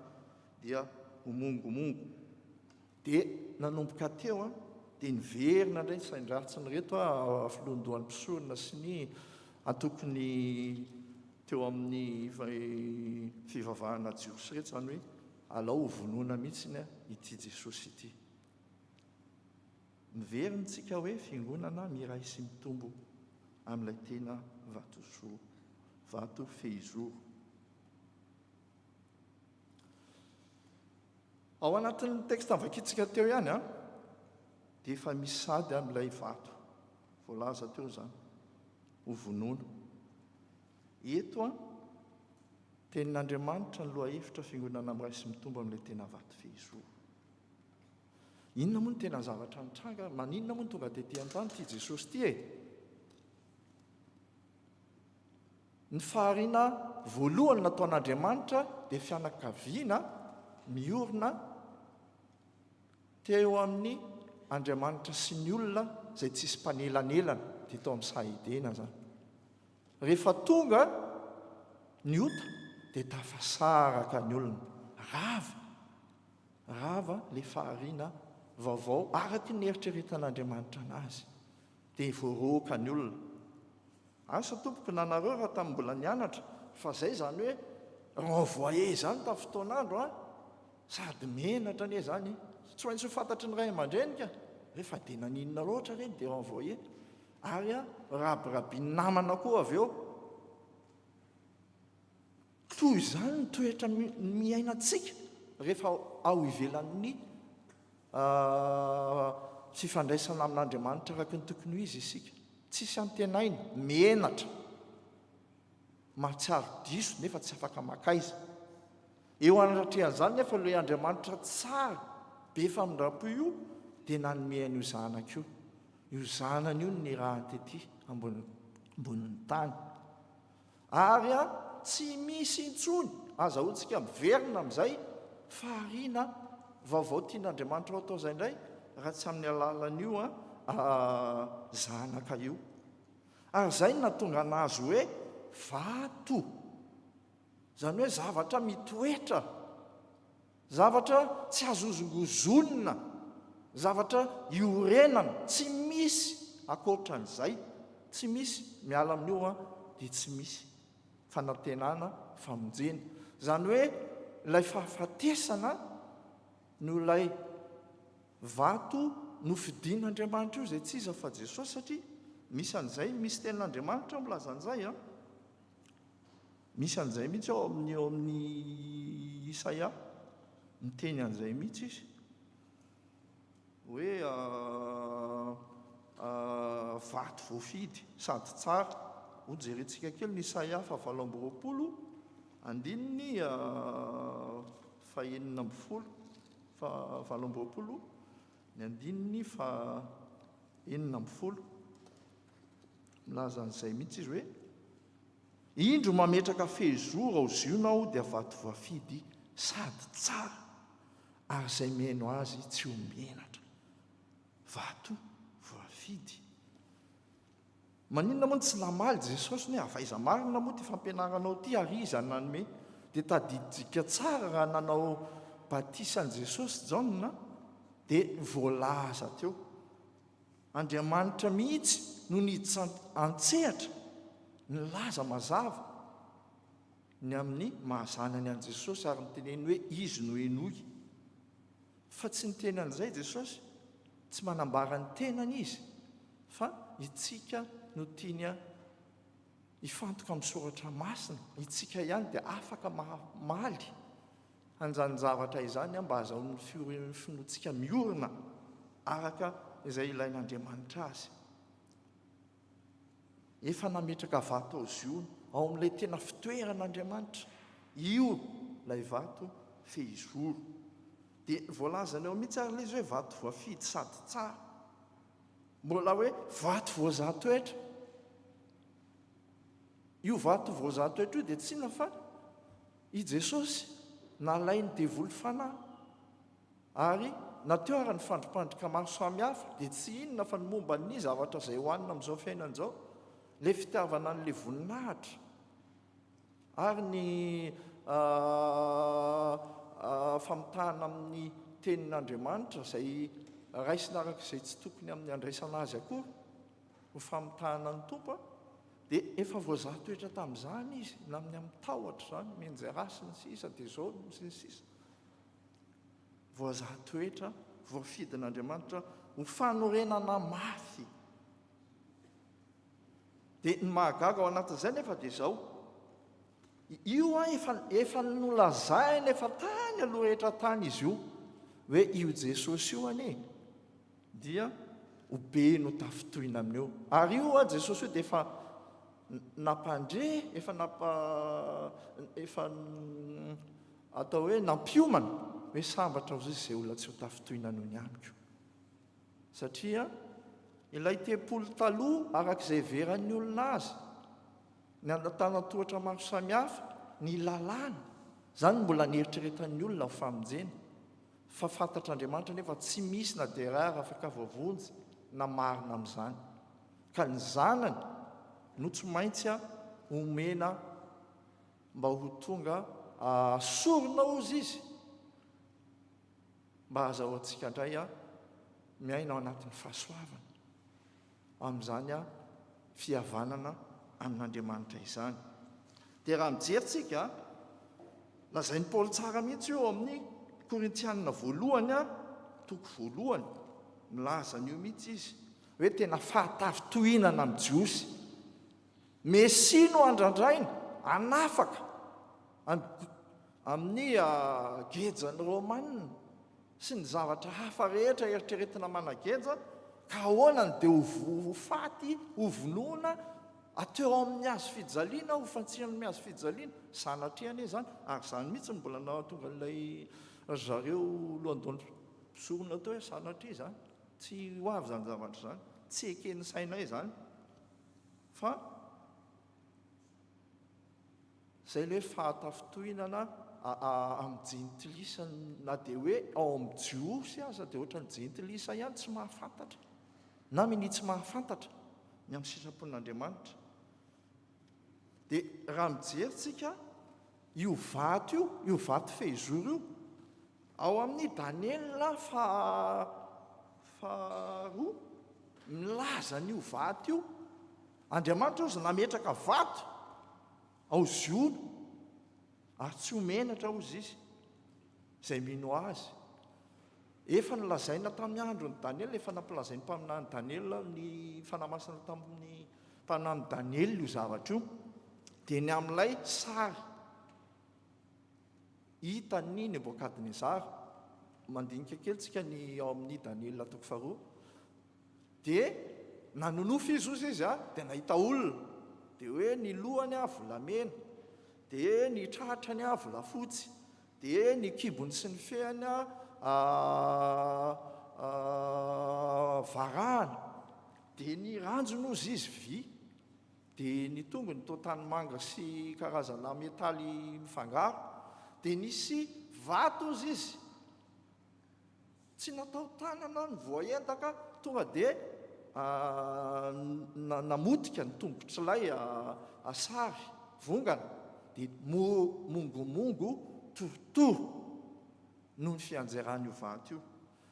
dia ho mongomongo. Dia nanomboka teo an, dia niverina indray ny sain-dratsin'ireto filohandohan'ny mpisorona sy ny antokony teo amin'ny fivavahana jiosy ireto izany hoe alao ho vonoina mihitsy ity Jesosy ity. Miverina isika hoe fiangonana miray sy mitombo amin'ilay tena vatosoa, vato fehizoro. Ao anatin'ny texte novakintsika teo ihany an, dia efa misy sady amin'ilay vato voalaza teo izany, ho vonoina. Eto an, tenin'Andriamanitra ny lohahevitra fiangonana miray sy mitombo amin'ilay tena vato fehizoro. Inona moa no tena zavatra nitranga? Maninona moa no tonga tety an-tany ity Jesosy ity e? Ny fahariana voalohany nataon'Andriamanitra dia fianakaviana miorina teo amin'ny Andriamanitra sy ny olona izay tsisy mpanelanelana, dia tao amin'ny saha Edena izany. Rehefa tonga ny ota dia tafasaraka ny olona, rava, rava ilay fahariana vaovao araka ny eritreretan'Andriamanitra anazy, dia voaroaka ny olona. Asa tompoko na nareo raha tamin'ny mbola nianatra fa zay zany hoe renvoyer zany tamin'ny fotoan'andro an! Sady menatra anie zany e! Tsy maintsy ho fantatry ny ray aman-dreny ka! Hoe fa dia naninona loatra re no dia renvoyer? Ary an, rabirabin'ny namana koa avy eo. Toy izany ny toetra miainantsika rehefa ao ivelan'ny fifandraisana amin'Andriamanitra araka ny tokony ho izy isika. Tsisy antenaina, menatra, mahatsiaro diso nefa tsy afaka makaiza. Eo anatrehan'izany nefa ilay Andriamanitra tsara, be famindram-po io dia nanome an'io Zanaka io. Io Zanany io no nirahany tety ambonin'ny tany. Ary tsy misy intsony azahoantsika miverina amin'izay fahariana vaovao tian'Andriamanitra ho atao izay indray raha tsy amin'ny alalan'io Zanaka io. Ary izay no nahatonga an'azy hoe vato. Izany hoe zavatra mitoetra. Zavatra tsy azo hozongozonina, zavatra iorenana, tsy misy ankoatran'izay, tsy misy, miala amin'io an, dia tsy misy fanantenana famonjena. Izany hoe ilay fahafatesana no ilay vato nofidin'Andriamanitra io, izay tsy iza fa Jesosy, satria misy an'izay, misy tenin'Andriamanitra milaza an'izay an. Misy an'izay mihitsy ao amin'ny ao amin'ny Isaia, miteny an'izay mihitsy izy. Hoe vato voafidy sady tsara. Ho jerentsika kely ny Isaia faha 28 andininy faha 16, faha 28 ny andininy faha 16. Milaza an'izay mihitsy izy hoe Indro mametraka fehizoro ao Ziona aho dia vato voafidy sady tsara, ary izay mihaino azy tsy ho menatra. Vato voafidy. Maninona moa no tsy namaly Jesosy hoe avy aiza marina moa ity fampianaranao ity ary iza no nanome? Dia tadidintsika tsara raha nanao batisa an'i Jesosy Jaona dia voalaza teo. Andriamanitra mihitsy no niditra an-tsehatra nilaza mazava ny amin'ny maha-zanany an'i Jesosy ary niteneny hoe Izy no henoy. Fa tsy niteny an'izay Jesosy, tsy manambara ny tenany Izy fa itsika no tiany hifantoka amin'ny soratra masina, itsika ihany dia afaka mamaly an'izany zavatra izany mba hahazahoan'ny finoantsika miorina araka izay ilain'Andriamanitra azy. Efa nametraka vato ao Ziona, ao amin'ilay tena fitoeran'Andriamanitra, io ilay vato fehizoro. Dia voalazany ao mihitsy ary ilay izy hoe vato voafidy sady tsara. Mbola hoe vato voazaha toetra. Io vato voazaha toetra io dia tsy inona fa I Jesosy nalain'ny devoly fanahy, ary na teo ara ny fandripandrika maro samihafa dia tsy inona fa ny momba ny zavatra izay hohanina amin'izao fiainana izao, ilay fitiavana an'ilay voninahitra, ary ny famitahana amin'ny tenin'Andriamanitra izay raisina araka izay tsy tokony amin'ny andraisana azy akory ho famitahana ny Tompo. Dia efa voazaha toetra tamin'izany izy, na amin'ny amin'ny tahotra izany, mianjera sy ny sisa, dia izao sy ny sisa. Voazaha toetra, voafidin'Andriamanitra ho fanorenana mafy. Dia ny mahagaga ao anatin'izay nefa dia izao, io an efa, efa nolazaina efa tany aloha rehetra tany izy io, hoe io Jesosy io anie, dia ho be no tafintohina amin'io. Ary io ho'a Jesosy io dia efa nampandre, efa nampa, efa atao hoe nampiomana hoe sambatra hozy izay olona tsy ho tafintohina noho ny amiko. Satria ilay tempoly taloha araka izay heveran'ny olona azy. Ny antanantohatra maro samihafa, ny lalàna, izany no mbola nieritreretan'ny olona ho famonjena. Fa fantatr'Andriamanitra anefa tsy misy na dia iray ary afaka voavonjy na marina amin'izany. Ka ny Zanany no tsy maintsy omena mba ho tonga sorona hozy Izy mba hahazahoantsika indray miaina ao anatin'ny fahasoavana. amin'izany fihavanana amin'Andriamanitra izany. Dia raha mijery tsika, lazain'i Paoly tsara mihitsy io amin'ny Korintianina voalohany, toko voalohany, milaza an'io mihitsy izy, hoe tena fahatafitohinana amin'ny Jiosy. Mesia no andrandraina, hanafaka amin'ny gejan'ny Romanina. sy ny zavatra hafa rehetra eritreretina manageja, ka ahoana no dia ho faty, ho vonoina, ateo amin'ny hazo fijaliana, ho fantsihana amin'ny hazo fijaliana? Sanatria anie izany, ary izany mihitsy no mbola nahatonga an'ilay ry zareo lohandohan'ny mpisorona teo hoe sanatria izany, tsy ho avy izany zavatra izany, tsy eken'ny sainay izany, fa. Izay ilay hoe fahatafintohinana amin'ny jentilisa na dia hoe ao amin'ny Jiosy aza dia ohatran'ny jentilisa ihany tsy mahafantatra na minia tsy mahafantatra ny amin'ny sitrapon'Andriamanitra. Dia raha mijery tsika io vato io, io vato fehizoro io, ao amin'ny Daniela faha faharoa milaza an'io vato io, Andriamanitra hozy nametraka vato ao Ziona, ary tsy ho menatra, hozy izy, izay mino Azy. Efa nolazaina tamin'ny andron'i Daniela, efa nampilazain'ny mpaminany Daniela, ny Fanahy Masina tamin'ny mpaminany Daniela io zavatra io, dia ny amin'ilay sary hitan'i Nebokadnezara. Mandinika kely tsika ny ao amin'ny Daniela toko faharoa. Dia nanonofy izy hozy izy a, dia nahita olona, dia hoe ny lohany a volamena, dia ny tratrany a volafotsy, dia ny kibony sy ny fehany a varahana, dia ny ranjony hozy izy vy, dia ny tongony toa tanimanga sy karazana metaly mifangaro, dia nisy vato hozy izy. Tsy natao tanana ny voaendaka, tonga dia namotika ny tongotr'ilay sary vongana, dia mongomongo torotoro noho ny fianjeran'io vato io.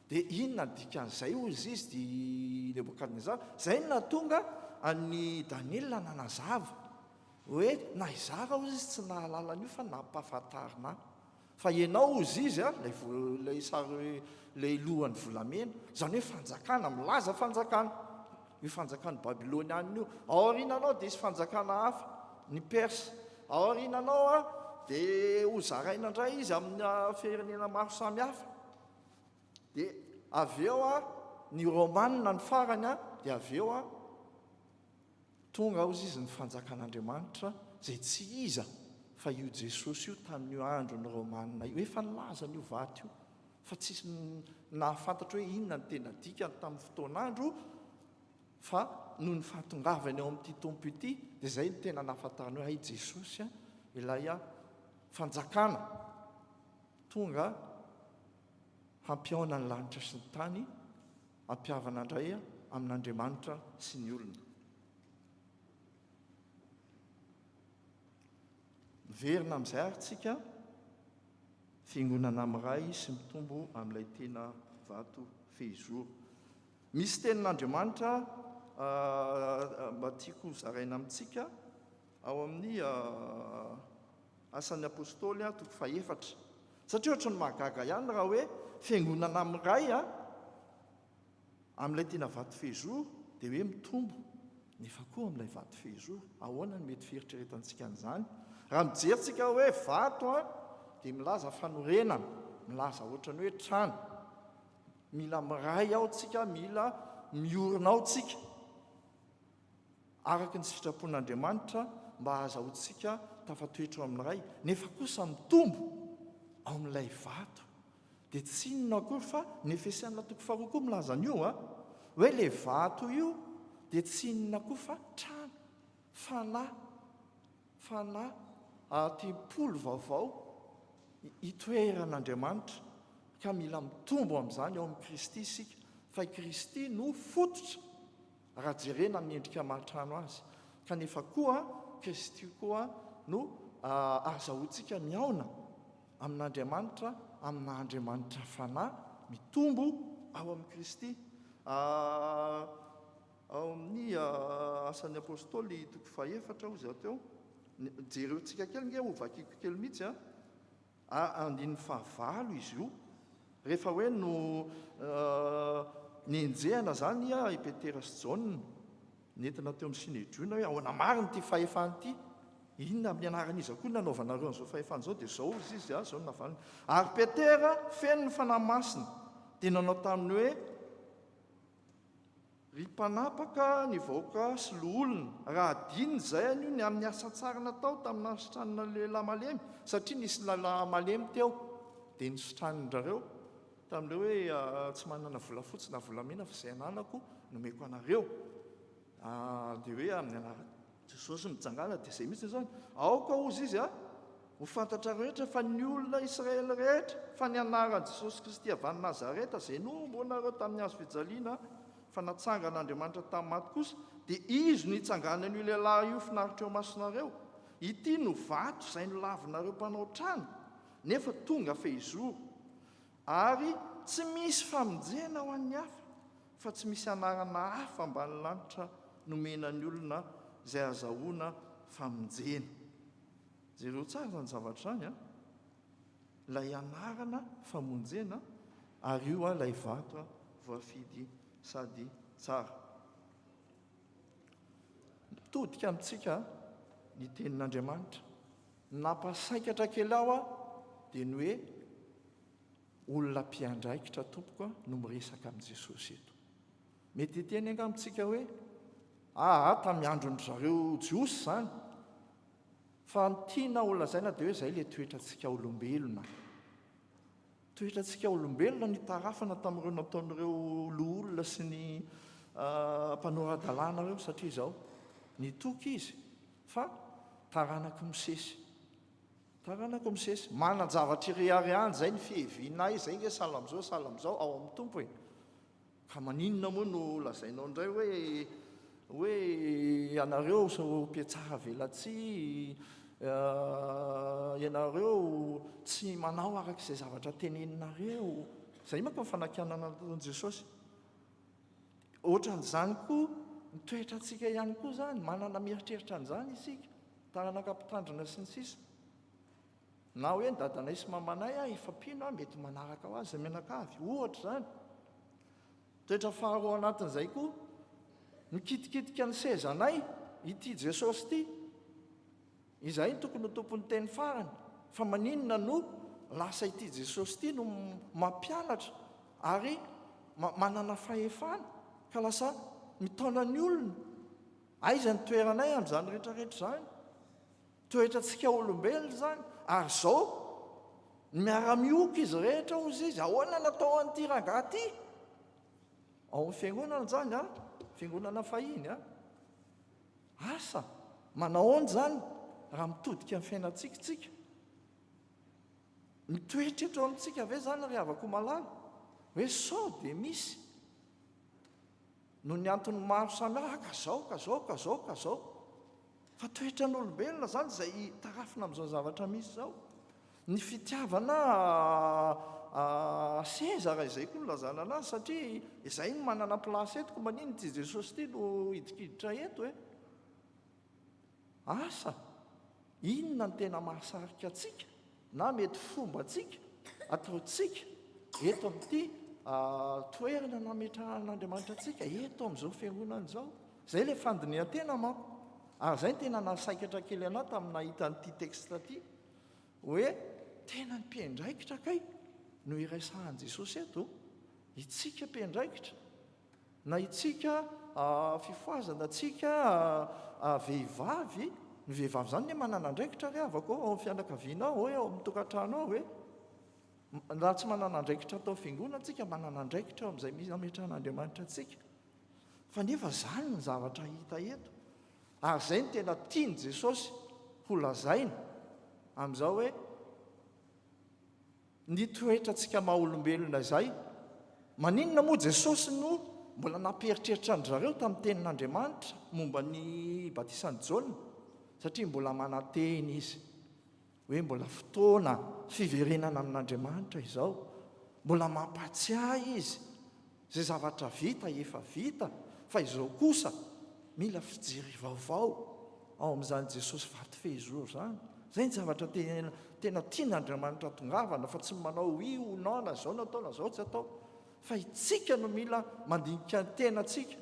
Dia inona ny dikan'izay hoy izy i Nebokadnezara? Izay no nahatonga an'i Daniela nanazava hoe na izaho hoy izy tsy nahalala an'io fa nampahafantarina ahy. Fa ianao hozy izy a, ilay ilay sary ilay lohany volamena, izany hoe fanjakana, milaza fanjakana, io fanjakan'i Babylonianina io. Ao aoriananao dia hisy fanjakana hafa, ny Persa. Ao aoriananao a, dia ho zaraina indray izy amina firenena maro samihafa. Dia avy eo a, ny Romanina ny farany a, dia avy eo a, Tonga hozy izy ny fanjakan'Andriamanitra izay tsy iza fa io Jesosy io tamin'io andron'ny Romana io. Efa nilazany io vato io fa tsisy nahafantatra hoe inona ny tena dikany tamin'ny fotoan'andro fa noho ny fahatongavany ao amin'ity Tompo ity dia izay no tena nahafantarany hoe hay Jesosy ilay fanjakana tonga hampihaona ny lanitra sy ny tany Hampihavana indray amin'Andriamanitra sy ny olona. Miverina amin'izay ary tsika, fiangonana miray sy mitombo amin'ilay tena vato fehizoro. Misy tenin'Andriamanitra mba tiako zaraina amintsika ao amin'ny Asan'ny Apostoly toko fahefatra. Satria ohatran'ny mahagaga ihany raha hoe fiangonana miray amin'ilay tena vato fehizoro dia hoe mitombo nefa koa amin'ilay vato fehizoro. Ahoana no mety fieritreretantsika an'izany? Raha mijery tsika hoe vato dia milaza fanorenana, milaza ohatran'ny hoe trano. Mila miray ao tsika, mila miorina ao tsika. araka ny sitrapon'Andriamanitra mba hahazahoantsika tafatoetra ao amin'ny Ray, nefa kosa mitombo ao amin'ilay vato. Dia tsy inona akory fa ny Efesiana toko faharoa koa milaza an'io a, hoe ilay vato io dia tsy inona koa fa trano, fanahy. Fanahy tempoly vaovao itoeran'Andriamanitra ka mila mitombo amin'izany ao amin'i Kristy isika fa i Kristy no fototra raha jerena amin'ny endrika maha trano azy kanefa koa Kristy koa no ahazahoantsika mihaona amin'Andriamanitra amin'ny maha Andriamanitra Fanahy mitombo ao amin'i Kristy. Ao amin'ny Asan'ny Apostoly toko fahefatra hozy aho teo. Jereontsika kely nge, hovakiko kely mihitsy a. Andininy fahavalo izy io. Rehefa hoe no nenjehana izany i Petera sy Jaona, nentina teo amin'ny Synedriona hoe ahoana marina ity fahefana ity? Inona amin'ny anaran'iza koa no nanaovanareo an'izao fahefana izao? Dia izao hozy izy, izao no navaliny. Ary Petera, feno ny Fanahy Masina, dia nanao taminy hoe, Ry mpanapaka ny vahoaka sy loholona, raha adino izay anio ny amin'ny asa tsara natao tamin'ny nahasitranana ny lehilahy malemy, satria nisy lehilahy malemy teo, dia nositranin-drareo, tamin'ilay hoe tsy manana volafotsy na volamena fa izay ananako nomeko anareo, dia hoe amin'ny anaran'i Jesosy mitsangàna, dia izay mihitsy izany. Aoka hozy izy a! Ho fantatrareo rehetra fa ny olona Israely rehetra, fa ny anaran'i Jesosy Kristy avy any Nazareta, izay nohomboanareo tamin'ny hazo fijaliana, fa natsangan'Andriamanitra tamin'ny maty kosa, dia Izy no hitsanganan'io lehilahy io finaritra eo imasonareo. Ity no vato izay nolavinareo mpanao trano, nefa tonga fehizoro. Ary tsy misy famonjena ho an'ny hafa, fa tsy misy anarana hafa ambany lanitra nomena ny olona izay azahoana famonjena. Jereo tsara izany zavatra izany an! Ilay anarana famonjena ary io ilay vato voafidy sady tsara. Mitodika amintsika ny tenin'Andriamanitra. Ny nampasaikatra kely aho dia ny hoe olona mpiandraikitra tompoko no miresaka amin'i Jesosy eto. Mety hiteny angamba isika hoe aa tamin'ny andron-dry zareo Jiosy izany. Fa ny tiana ho lazaina dia hoe izay ilay toetrantsika olombelona. Toetrantsika olombelona nitarafana tamin'ireo nataon'ireo loholona sy ny mpanora-dalàna ireo satria izao, nitoky izy fa taranak'i Mosesy. Taranak'i Mosesy. Manan-javatra ireharehana izay ny fihevianay, izay nge sahala amin'izao sahala amin'izao ao amin'ny Tompo e. Ka maninona moa no lazainao indray hoe hoe ianareo mpiatsara velatsihy, ianareo tsy manao araka izay zavatra teneninareo. Izay manko ny fanakianana nataon'i Jesosy. Ohatran'izany koa ny toetrantsika ihany koa izany, manana mieritreritra an'izany isika, taranaka mpitandrina sy ny sisa. Na hoe ny dadanay sy mamanay ah efa mpino ah mety manaraka ho azy mianakavy, ohatra izany. Toetra faharoa anatin'izay koa, mikitikitika ny sezanay ity Jesosy ity. Izahay no tokony ho tompon'ny teny farany, fa maninona no lasa ity Jesosy ity no mampianatra ary manana fahefana ka lasa mitaona ny olona. Aiza ny toeranay amin'izany rehetrarehetra izany? Toetrantsika olombelona izany, ary izao miara-mihoka izy rehetra hozy izy, ahoana natao an'ity rangahy ity? Ao amin'ny fiangonana izany an, fiangonana fahiny an. Asa, manao ahoana izany raha mitodika ny fiainantsika isika? Mitoetra eto amintsika ve izany ry havako malala? Hoe sao dia misy noho ny antony maro samihafa, ka zao, ka zao, ka zao, ka zao. Fa toetran'olombelona izany izay tarafina amin'izao zavatra misy izao. Ny fitiavana seza raha izay koa no lazana anazy satria izay no manana place eto ko maninona ity Jesosy ity no hidikiditra eto e? Asa, inona no tena mahasarika antsika na mety fombantsika ataontsika eto amin'ity toerana nametrahan'Andriamanitra antsika eto amin'izao fiangonana izao? Izay ilay fandinihan-tena manko. Ary izay no tena nahasaikatra kely anà tamin'ny nahita an'ity texte ity, hoe tena ny mpiandraikitra kay no iresahan'i Jesosy eto, itsika mpiandraikitra, na itsika fifohazana, tsika vehivavy, ny vehivavy izany anie manana andraikitra ry havako ao amin'ny fianakaviana ao e, ao amin'ny tokantrano ao e. Raha tsy manana andraikitra atao fiangonana tsika, manana andraikitra eo amin'izay misy ametrahan'Andriamanitra antsika. Fa nefa izany ny zavatra hita eto. Ary izay no tena tian'i Jesosy. holazaina amin'izao hoe ny toetrantsika maha olombelona izay. Maninona moa Jesosy no mbola nampieritreritra an-dry zareo tamin'ny tenin'Andriamanitra momba ny batisan'i Jaona? Satria mbola manantena izy hoe mbola fotoana fiverenana amin'Andriamanitra izao. Mbola mampahatsiahy izy Izay zavatra vita efa vita fa izao kosa mila fijery vaovao ao amin'izany Jesosy vato fehizoro izany. Izay ny zavatra tena tena tian'Andriamanitra tongavana fa tsy manao oui ou non na izao no atao na izao tsy atao fa itsika no mila mandinika ny tenantsika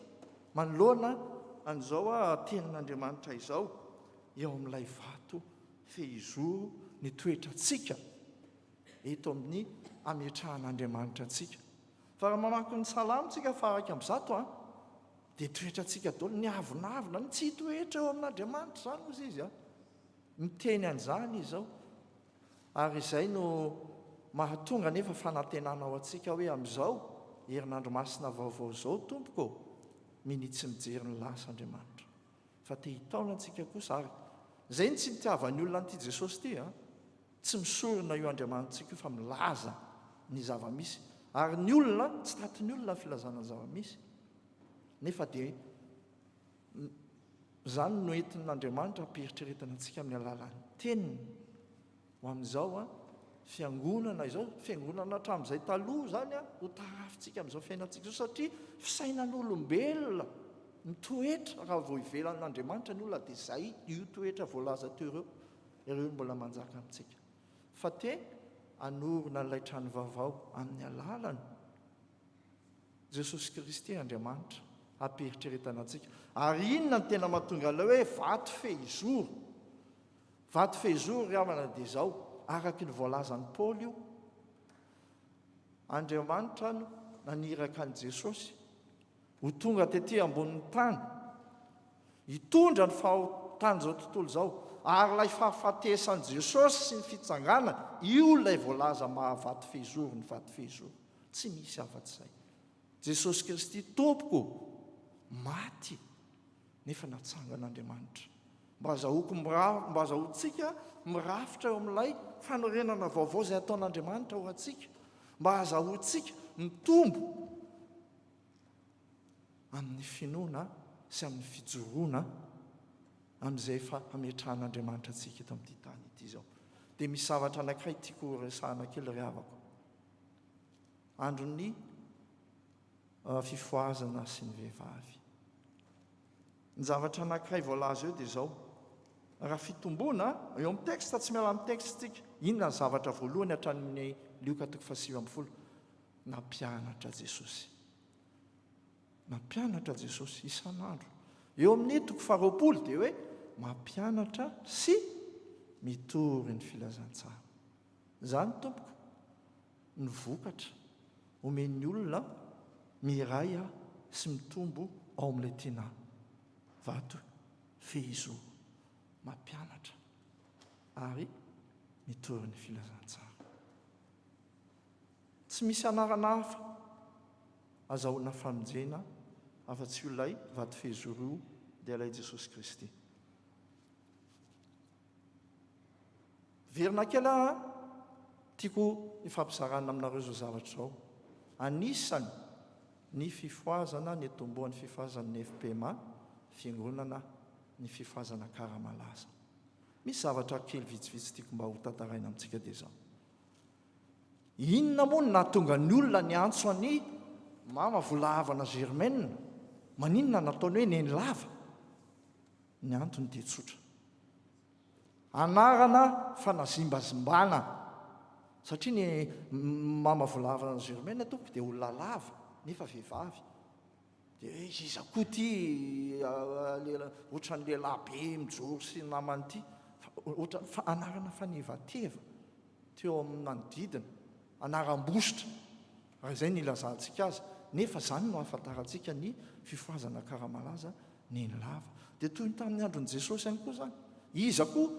manoloana an'izao tenin'Andriamanitra izao eo amin'ilay vato fehizoro ny toetrantsika eto amin'ny ametrahan'Andriamanitra antsika. Fa raha mamaky ny Salamo tsika faha 101 an, dia toetrantsika daholo, ny avonavona, ny tsy hitoetra eo amin'Andriamanitra izany hozy izy an. Miteny an'izany izy ao. Ary izay no mahatonga anefa fanantenana ho antsika hoe amin'izao herinandro masina vaovao izao tompoko ô, minia tsy mijery ny lasa Andriamanitra. Fa te hitaona antsika kosa ary izay no tsy nitiavan'ny olona an'ity Jesosy ity an. Tsy misorona io Andriamanitsika io fa milaza ny zava-misy. Ary ny olona, tsy tatin'ny olona ny filazana ny zava-misy. Nefa dia izany no entin'Andriamanitra hampiheritreretana antsika amin'ny alalan'ny teniny. Ho amin'izao an, fiangonana izao, fiangonana hatramin'izay taloha izany an, ho tarafintsika amin'izao fiainantsika izao satria fisainan'olombelona ny toetra raha vao ivelan'Andriamanitra ny olona dia izay io toetra voalaza teo ireo. Ireo no mbola manjaka amintsika. Fa te hanorina an'ilay trano vaovao amin'ny alalan'i Jesosy Kristy Andriamanitra hampiheritreretana antsika. Ary inona no tena mahatonga an'ilay hoe vato fehizoro? Vato fehizoro ry havana dia izao, araka ny voalazan'i Paoly io, Andriamanitra no naniraka an'i Jesosy Ho tonga tety ambonin'ny tany hitondra ny fahotan'izao tontolo izao, ary ilay fahafatesan'i Jesosy sy ny fitsanganany, io ilay voalaza maha vato fehizoro ny vato fehizoro. Tsy misy afa-tsy izay. Jesosy Kristy Tompoko maty nefa natsangan'Andriamanitra. Mba azahoako mba azahoantsika mirafitra eo amin'ilay fanorenana vaovao izay ataon'Andriamanitra ho antsika. Mba azahoantsika mitombo amin'ny finoana sy amin'ny fijoroana amin'izay efa ametrahan'Andriamanitra antsika eto amin'ity tany ity izao. Dia misy zavatra anankiray tiako horesahana kely ry havako. Andron'ny uh, fifohazana sy ny vehivavy. Ny zavatra anankiray voalaza eo dia izao, raha fitomboana, eo amin'ny texte, tsy miala amin'ny texte tsika, inona ny zavatra voalohany hatramin'ny Lioka toko faha-19? Nampianatra Jesosy. Nampianatra Jesosy isan'andro. Eo amin'ny toko faharoapolo dia hoe mampianatra sy mitory ny filazantsara. Izany tompoko ny vokatra omen'ny olona miray sy mitombo ao amin'ilay tena vato fehizoro. Mampianatra ary mitory ny filazantsara. Tsy misy anarana hafa azahoana famonjena afa-tsy io ilay vato fehizoro io dia ilay Jesosy Kristy. Verina kely aho an, tiako hifampizarana aminareo izao zavatra izao. Anisany ny fifohazana nitomboan'ny fifohazan'ny FPMA, Fiangonana ny Fifohazana Karamalaza. Misy zavatra kely vitsivitsy tiako mba hotantaraina amintsika dia izao. Inona moa no nahatonga ny olona niantso an'i Mama Volahavana Germaine? Maninona nataony hoe Nenilava? Ny antony dia tsotra. Anarana fanazimbazimbana. Satria ny Mama Volahavana Germaine tompoko dia olona lava nefa vehivavy. Dia hoe iza koa ity ohatran'ny lehilahy be mijoro sy ny namany ity. Fa ohatran'ny anarana fanevateva. teo amin'ny manodidina, anaram-bositra, raha izay no ilazantsika azy, nefa izany no ahafantarantsika ny fifohazana Ankaramalaza Nenilava. Dia toy ny tamin'ny andron'i Jesosy ihany koa izany. Iza koa?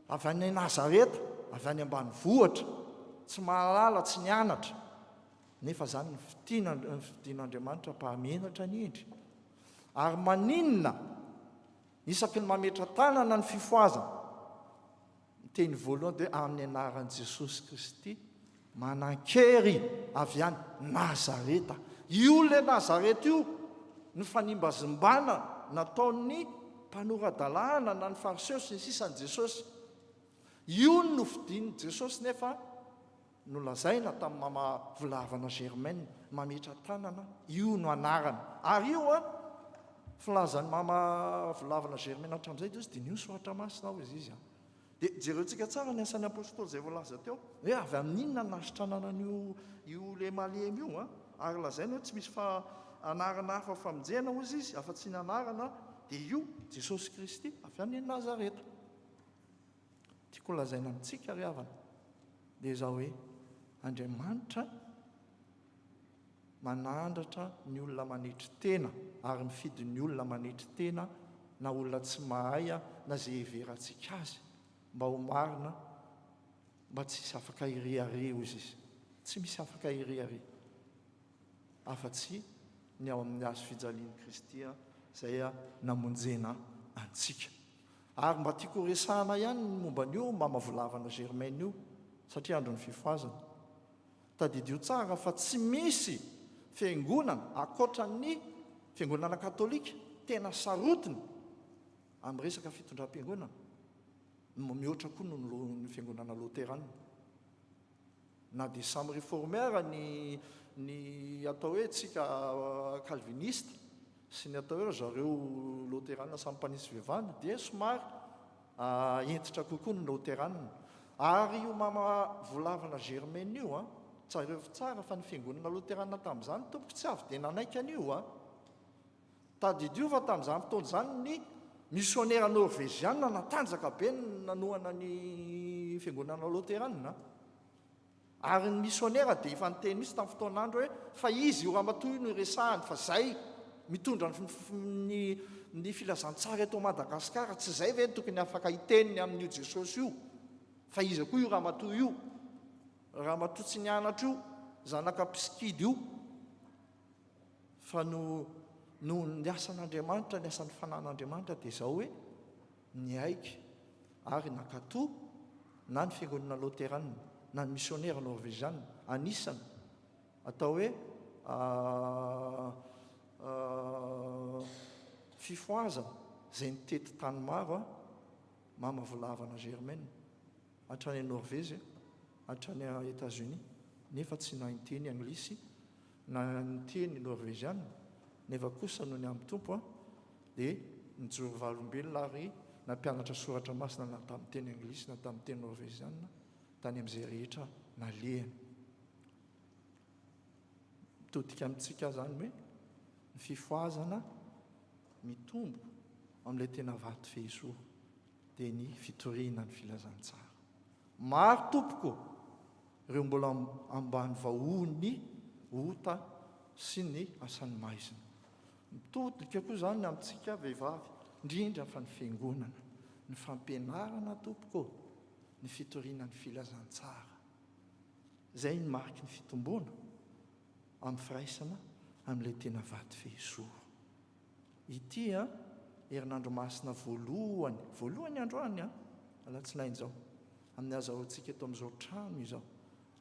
Avy any Nazareta, avy any ambanivohitra, tsy mahalala, tsy nianatra. Nefa izany ny fitiana, ny fidin'Andriamanitra mpahamenatra ny hendry. Ary maninona isaky ny mametra-tanana ny fifohazana? Teny voalohany dia hoe amin'ny anaran'i Jesosy Kristy manan-kery avy any Nazareta. Io ilay Nazareta io no fanimbazimbana nataon'ny mpanora-dalàna na ny Fariseo sy ny sisa an'i Jesosy. Io no nofidin'i Jesosy nefa Nolazaina tamin'i Mama Volavana Germaine, mametra-tanana, io no anarany. Ary io an, filazan'i Mama Volavana Germaine hatramin'izay dia izy diniho ny soratra masina hoy izy an. Dia jereontsika tsara ny asan'ny apostoly izay voalaza teo, hoe avy amin'ny inona no nahasitranana an'io io le malemy io an, ary lazaina hoe tsy misy fa anarana hafa famonjena hoy izy afa-tsy ny anarana dia io Jesosy Kristy avy any Nazareta. Tiako holazaina amintsika ry havana dia izao hoe Andriamanitra manandratra ny olona manetry tena ary mifidy ny olona manetry tena na olona tsy mahay na izay heverantsika azy mba ho marina mba tsy hisy afaka hirehareha hozy izy. Tsy misy afaka hirehareha afa-tsy ny ao amin'ny hazo fijalian'i Kristy izay namonjena antsika. Ary mba tiako ho resahana ihany ny momba an'io Mama Volavana Germaine io satria andron'ny fifohazana. Tadidio tsara fa tsy misy fiangonana ankoatra ny fiangonana katolika tena sarotiny amin'ny resaka fitondram-piangonana mihoatra koa noho ny fiangonana loterana. Na dia samy reforme ara ny ny atao hoe tsika calviniste sy ny atao hoe ry zareo loterana samy mpanisy vehivavy dia somary hentitra kokoa ny loterana. Ary io mama volavana Germaine io an, tsarovy tsara fa ny fiangonana loterana tamin'izany tompoko tsy avy dia nanaiky an'io an. Tadidio fa tamin'izany fotoana izany ny misionera norveziana natanjaka be ny nanohana ny fiangonana loterana. Ary ny misionera dia efa niteny mihitsy tamin'ny fotoan'andro hoe fa izy io ramatoa io no iresahany fa zay mitondra ny ny filazantsara eto Madagasikara, tsy zay ve no tokony afaka hiteny ny amin'io Jesosy io fa iza koa io ramatoa io? Ramatoa tsy nianatra io, zanaka mpisikidy io. Fa no noho ny asan'Andriamanitra, ny asan'ny Fanahin'Andriamanitra dia izao hoe, niaiky ary nankatò na ny Fiangonana Loterana na ny misionera Norveziana, anisany atao hoe fifohazana izay nitety tany maro, Mama Volavana Germaine. hatrany Norvezy, hatrany Etats-Unis, nefa tsy nahay niteny anglisy na niteny norveziana, nefa kosa noho ny amin'ny Tompo dia nijoro vavolombelona ary nampianatra soratra masina na tamin'ny teny anglisy na tamin'ny teny norveziana tany amin'izay rehetra nalehany. Mitodika amintsika izany hoe ny fifohazana mitombo amin'ilay tena vato fehizoro. dia ny fitoriana ny filazantsara. Maro tompoko ireo mbola ambany vahohon'ny ota sy ny asan'ny maizina. Mitodika koa izany amintsika vehivavy, indrindra fa ny fiangonana, ny fampianarana tompoko, ny fitoriana ny filazantsara. Izay ny mariky ny fitomboana amin'ny firaisana amin'ilay tena vato fehizoro. Ity an, herinandro masina voalohany, voalohany androany an, alatsinainy izao, amin'ny azahoantsika eto amin'izao trano izao,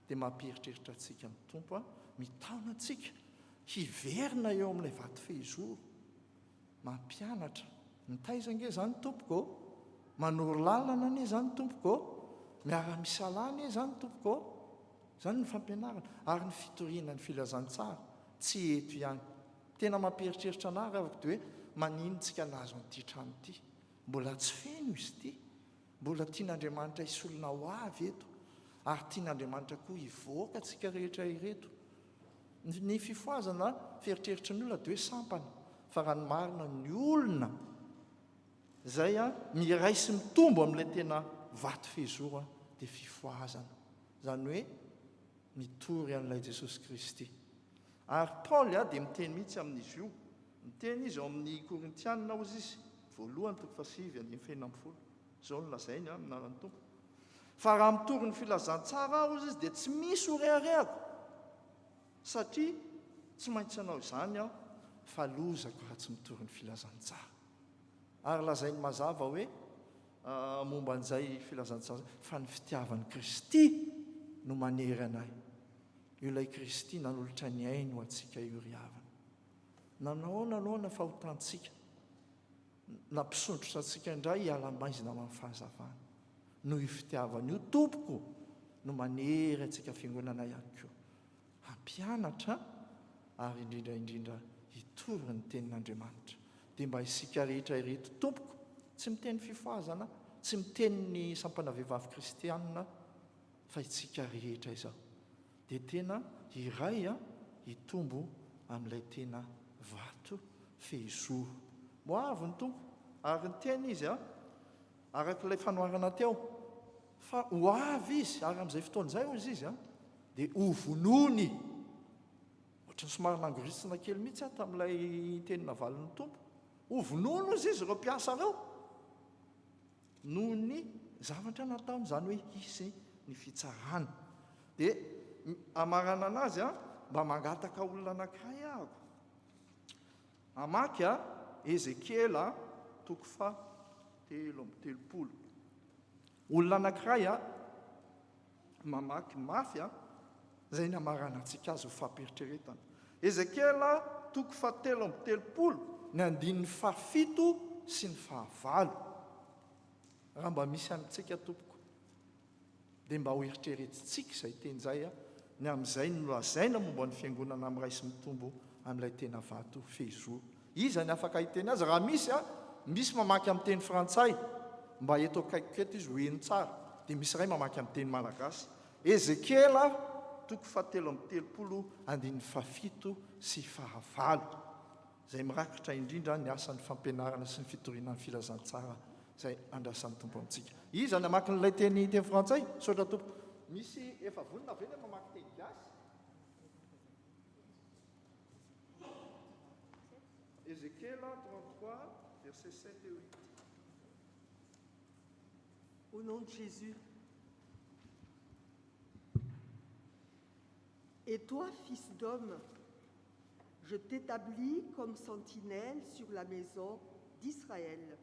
dia mampieritreritra antsika ny Tompo an, mitaona antsika hiverina eo amin'ilay vato fehizoro, mampianatra, mitaiza ange izany tompoko ô, manoro lalana anie izany tompoko ô, miara-misalahy anie izany tompoko ô, izany ny fampianarana, ary ny fitoriana ny filazantsara, tsy eto ihany. Tena mampieritreritra anah ry havako dia hoe manino tsika nahazo an'ity trano ity? Mbola tsy feno izy ity. Mbola tian'Andriamanitra hisy olona ho avy eto. Ary tian'Andriamanitra koa hivoaka tsika rehetra ireto. Ny fifohazana fieritreritry ny olona dia hoe sampana. Fa raha ny marina ny olona izay miray sy mitombo amin'ilay tena vato fehizoro dia fifohazana. Izany hoe mitory an'ilay Jesosy Kristy. Ary Paoly dia miteny mihitsy amin'izy io. Miteny izy ao amin'ny Korintiana, hozy izy, voalohany toko fahasivy andininy fahenina ambin'ny folo. Izao no lazainy amin'ny anaran'ny Tompo. Fa raha mitory ny filazantsara aho, hozy izy, dia tsy misy ho reharehako, satria tsy maintsy hanao izany aho, fa lozako raha tsy mitory ny filazantsara. Ary lazainy mazava hoe. momba an'izay filazantsara izay, fa ny fitiavan'i Kristy no manery anay. Io ilay Kristy nanolotra ny ainy ho antsika io ry havana. Nanahoana aloha ny fahotantsika? Nampisondrotra antsika indray hiala maizina ho amin'ny fahazavana. Noho io fitiavana io, Tompoko, no manery antsika Fiangonana ihany koa hampianatra ary indrindra indrindra hitory ny Tenin'Andriamanitra. Dia mba isika rehetra ireto, Tompoko, tsy miteny fifohazana, tsy miteny ny sampana vehivavy kristianina, fa isika rehetra izao dia tena hiray hitombo amin'ilay tena vato fehizoro. Ho avy ny Tompo, ary niteny Izy, araka ilay fanoharana teo, fa ho avy Izy, ary amin'izay fotoana izay, hoy Izy, dia hovonoiny. Ohatran'ny somary nangoritsina kely mihitsy aho tamin'ilay teny navalin'ny Tompo. Hovonoiny, hoy Izy, ireo mpiasa ireo. Noho ny zavatra nataony, izany hoe hisy ny fitsarana. Dia hamaranana azy, mba mangataka olona anankiray ahako. Hamaky Ezekiela toko faha 33. Olona anankiray mamaky mafy izay namaranantsika azy ho fampieritreretana. Ezekiela toko faha 33, ny andininy fahafito sy ny fahavalo. Raha mba misy amintsika tompoko, dia mba ho eritreretintsika izay teny izay, ny amin'izay nolazaina momba ny fiangonana miray sy mitombo amin'ilay tena vato fehizoro. Iza ny afaka hiteny azy? Raha misy a, misy mamaky amin'ny teny frantsay, mba eto akaikiko eto izy ho heno tsara, dia misy iray mamaky amin'ny teny malagasy. Ezekiela toko fahatelo amby telopolo andininy fahafito sy fahavalo, izay mirakitra indrindra ny asan'ny fampianarana sy ny fitoriana ny filazantsara izay andrasan'ny Tompo amintsika. Iza ny hamaky an'ilay teny teny frantsay? Misaotra tompoko. Misy efa vonona ve ilay mamaky teny gasy? Ezekiela 33 versets 7 et 8. Au nom de Jésus. Et toi, fils d'homme, je t'établis comme sentinelle sur la maison d'Israël.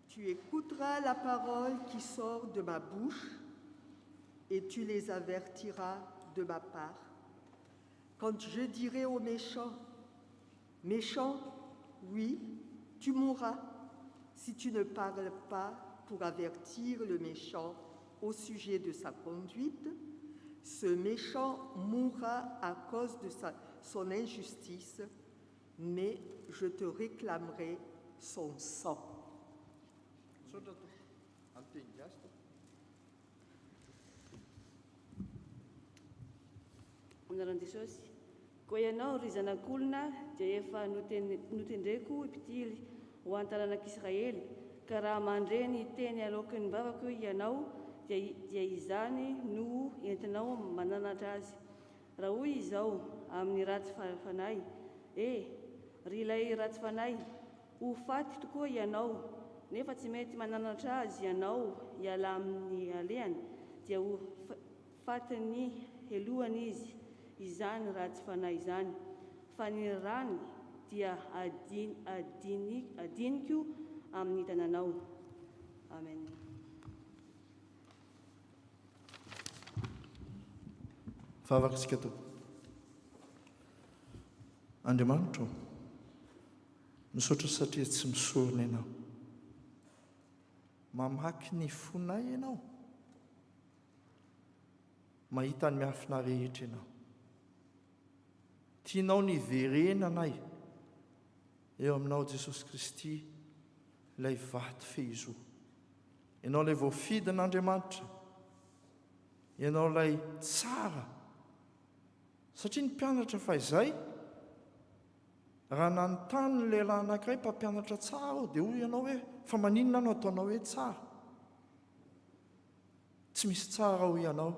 Tu écouteras la parole qui sort de ma bouche et tu les avertiras de ma part. Quand je dirai aux méchants, Méchant, oui, tu mourras si tu ne parles pas pour avertir le méchant au sujet de sa conduite, ce méchant mourra à cause de sa, son injustice, mais je te réclamerai son sang. Amin'ny anaran'i Jesosy. Koa ianao, ry zanak'olona, dia efa notendreko mpitily ho an'ny taranak'Israely, ka raha mandre ny teny aloaky ny vavako ianao, dia dia izany no ho entinao mananatra azy. Raha hoy izao amin'ny ratsy fanahy, E, ry ilay ratsy fanahy, ho faty tokoa ianao, nefa tsy mety mananatra azy ianao hiala amin'ny alehany, dia ho fatin'ny helohany izy, izany ratsy fanahy izany, fa ny rany dia adiniko amin'ny tananao. Amen. Vavaka isika Tompo. Andriamanitra ô, misaotra satria tsy misorona Ianao. Mamaky ny fonay Ianao. Mahita ny miafina rehetra Ianao. Tianao ny hiverenanay eo aminao Jesosy Kristy, ilay vato fehizoro. Ianao ilay voafidin'Andriamanitra. Ianao ilay tsara. Satria ny mpianatra fahizay, raha nanontany ny lehilahy anankiray mpampianatra tsara aho, dia hoy ianao hoe, fa maninona no ataonao hoe tsara? Tsy misy tsara hoy ianao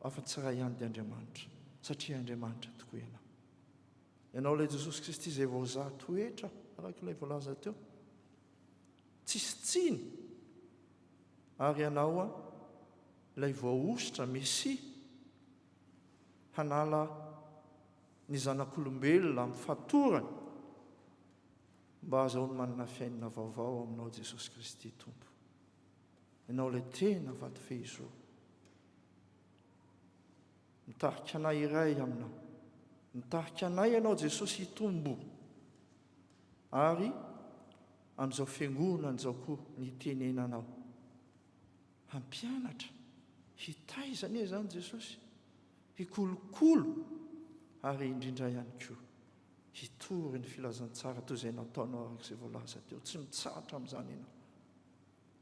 afa-tsy iray ihany dia Andriamanitra, satria Andriamanitra tokoa ianao. Ianao ilay Jesosy Kristy izay voazaha toetra araka ilay voalaza teo. Tsisy tsiny. Ary ianao ilay voahosotra Mesia hanala ny zanak'olombelona amin'ny fatorany mba hahazahoany manana fiainana vaovao ao aminao Jesosy Kristy Tompo. Ianao ilay tena vato fehizoro. Mitarika anay iray aminao. Mitarika anay Ianao Jesosy hitombo. Ary amin'izao fiangonana izao koa ny hitenenanao. Hampianatra, hitaiza anie izany Jesosy, hikolokolo ary indrindra ihany koa hitory ny filazantsara toy izay nataonao araka izay voalaza teo. Tsy mitsahatra amin'izany ianao.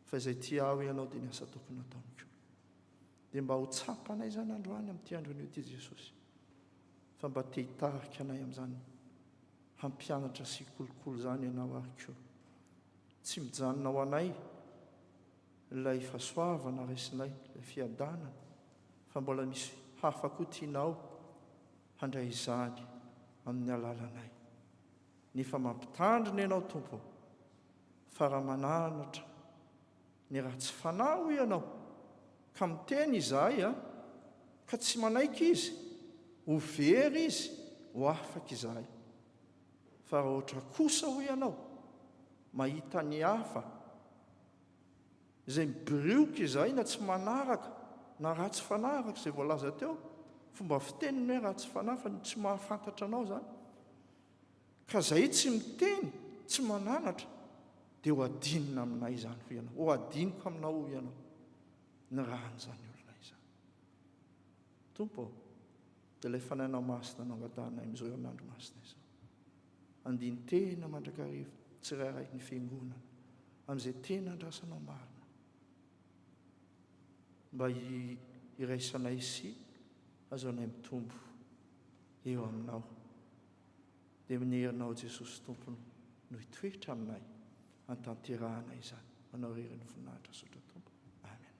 Fa izay tia ahy hoy ianao dia ny asa tokony nataony koa. Dia mba ho tsapanay izany androany amin'ity andro anio ity Jesosy. Fa mba te hitarika anay amin'izany hampianatra sy hikolokolo izany ianao ary koa. Tsy mijanona ho anay ilay fahasoavana raisinay, ilay fiadanana, fa mbola misy hafa koa tianao handray izany amin'ny alalanay. Nefa mampitandrina ianao Tompo ô, fa raha mananatra ny ratsy fanahy hoy ianao, ka miteny izahay a, ka tsy manaiky izy, ho very izy, ho afaka izahay. Fa raha ohatra kosa hoy ianao, mahita ny hafa izay mibirioka izahay na tsy manaraka na ratsy fanahy araka izay voalaza teo, fomba fiteniny hoe ratsy fanahy fa ny tsy mahafantatra anao izany, Ka zay tsy miteny, tsy mananatra, dia ho adinina aminay izany hoy ianao. Ho adiniko aminao hoy ianao ny ràn'izany olona izany. Tompo ô, dia ilay Fanahinao Masina no angatahanay amin'izao herinandro masina izao. Andinin-tena mandrakariva tsirairay ny Fiangonana amin'izay tena andrasanao marina mba hiraisanay sy hahazoanay mitombo eo aminao. Dia ny herinao Jesosy Tompo no hitoetra aminay hantanterahana izany. Anao irery ny voninahitra saotra Tompo. Amen.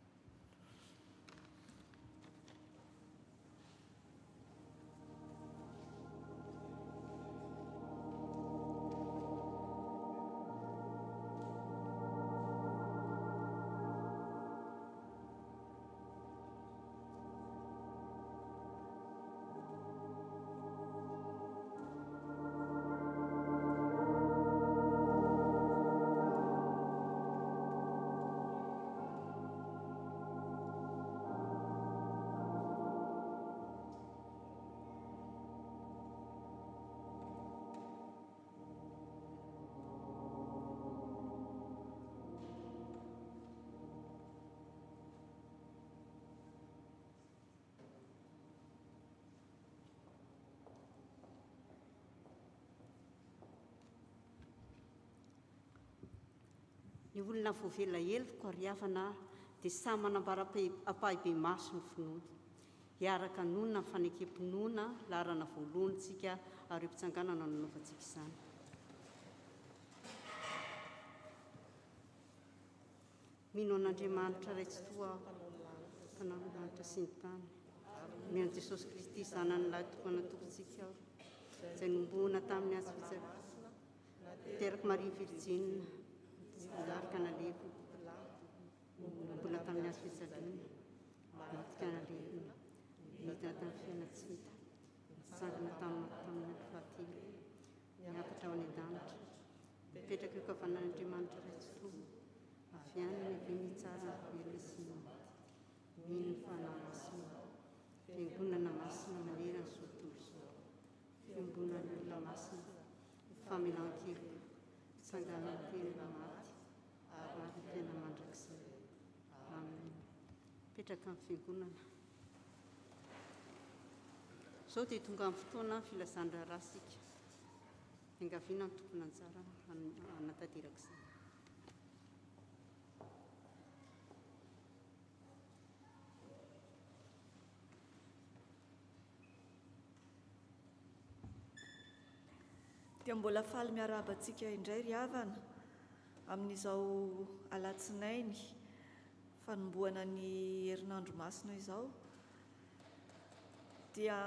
Ny olona voavela heloka ry havana dia samy manambara ampahibemaso ny finoany. Hiaraka hanonona ny fanekem-pinoana laharana voalohany isika ary eo am-pitsanganana no hanaovantsika izany. Mino an'Andriamanitra Ray Tsitoha aho, Mpanao ny lanitra sy ny tany. Mino an'i Jesosy Kristy Zanany lahy tokana Tompontsika aho, izay nohomboana tamin'ny hazo fijaliana, naterak'i Maria Virjina, nilarika nalevina, nohomboana tamin'ny hazo fijaliana, maty ka nalevina, nidina tamin'ny fiainana tsy hita, nitsangana tamin'ny maty tamin'ny andro fahatelo, niakatra ho any an-danitra, mipetraka eo ankavanan'Andriamanitra Ray Tsitoha. Avy any ny avy mitsara ny velona sy ny maty. Mino ny Fanahy Masina. Fiangonana masina manerana izao tontolo izao. Fiombonan'ny olona masina. Famelan-keloka. Fitsanganan'ny tena maty. Ary ny fiainana mandrakizay. Amen. Mipetraka ny fiangonana. Izao dia tonga amin'ny fotoana filazan-draharaha isika. Iangaviana ny tompon'anjara hanatanteraka izany. Dia mbola faly miarahaba antsika indray ry havana amin'izao alatsinainy fanombohana ny herinandro masina izao. Dia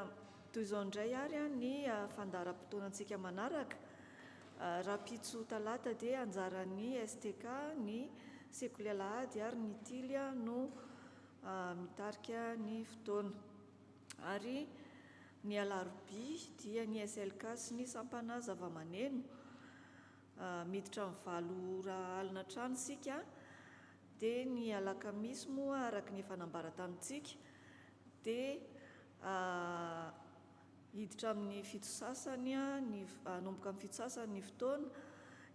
toy izao indray ary ny fandaharam-potoanantsika manaraka. Rahampitso talata dia anjaran'ny STK, ny Sekoly Alahady ary ny Tily no mitarika ny fotoana. Ary ny alarobia dia ny SLK sy ny sampana zavamaneno. Miditra amin'ny valo ora alina hatrany isika. Dia ny alakamisy moa araka ny efa nambara tamintsika dia hiditra amin'ny fito sasany ny hanomboka amin'ny fito sasany ny fotoana,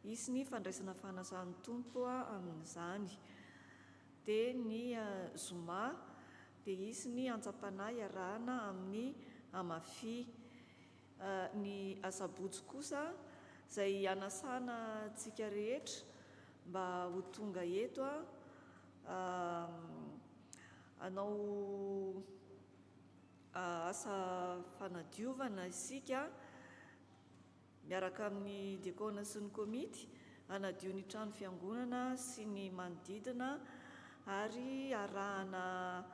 hisy ny fandraisana fanasan'ny Tompo amin'izany. Dia ny zoma dia hisy ny antsam-panahy iarahana amin'ny Amafi. Ny asabotsy kosa izay hanasana antsika rehetra mba ho tonga eto hanao asa fanadiovana isika miaraka amin'ny diakona sy ny komity hanadio ny trano fiangonana sy ny manodidina ary arahana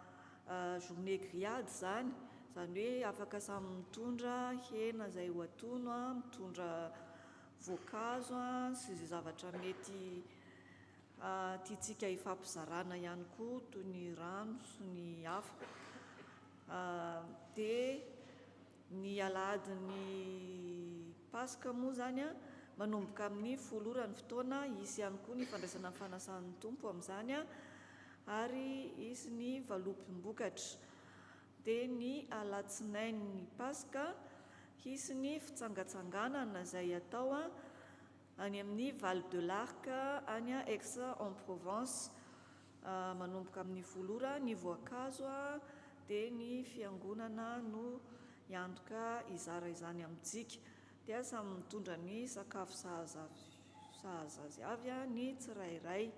journée grillade izany, izany hoe afaka samy mitondra hena izay ho atono, mitondra voankazo sy izay zavatra mety tiantsika hifampizarana ihany koa toy ny rano sy ny hafa. Dia ny alahadin'ny Paska moa izany manomboka amin'ny folo ora ny fotoana, hisy ihany koa ny fandraisana ny fanasan'ny Tompo amin'izany ary hisy ny valopim-bokatra. Dia ny alatsinain'ny Paska hisy ny fitsangatsanganana izay atao any amin'ny Val de l'Arc any Aix en Provence. Manomboka amin'ny folo ora ny voankazo dia ny fiangonana no hiantoka hizara izany amintsika. Dia samy mitondra ny sakafo sahaza sahaza azy avy ny tsirairay.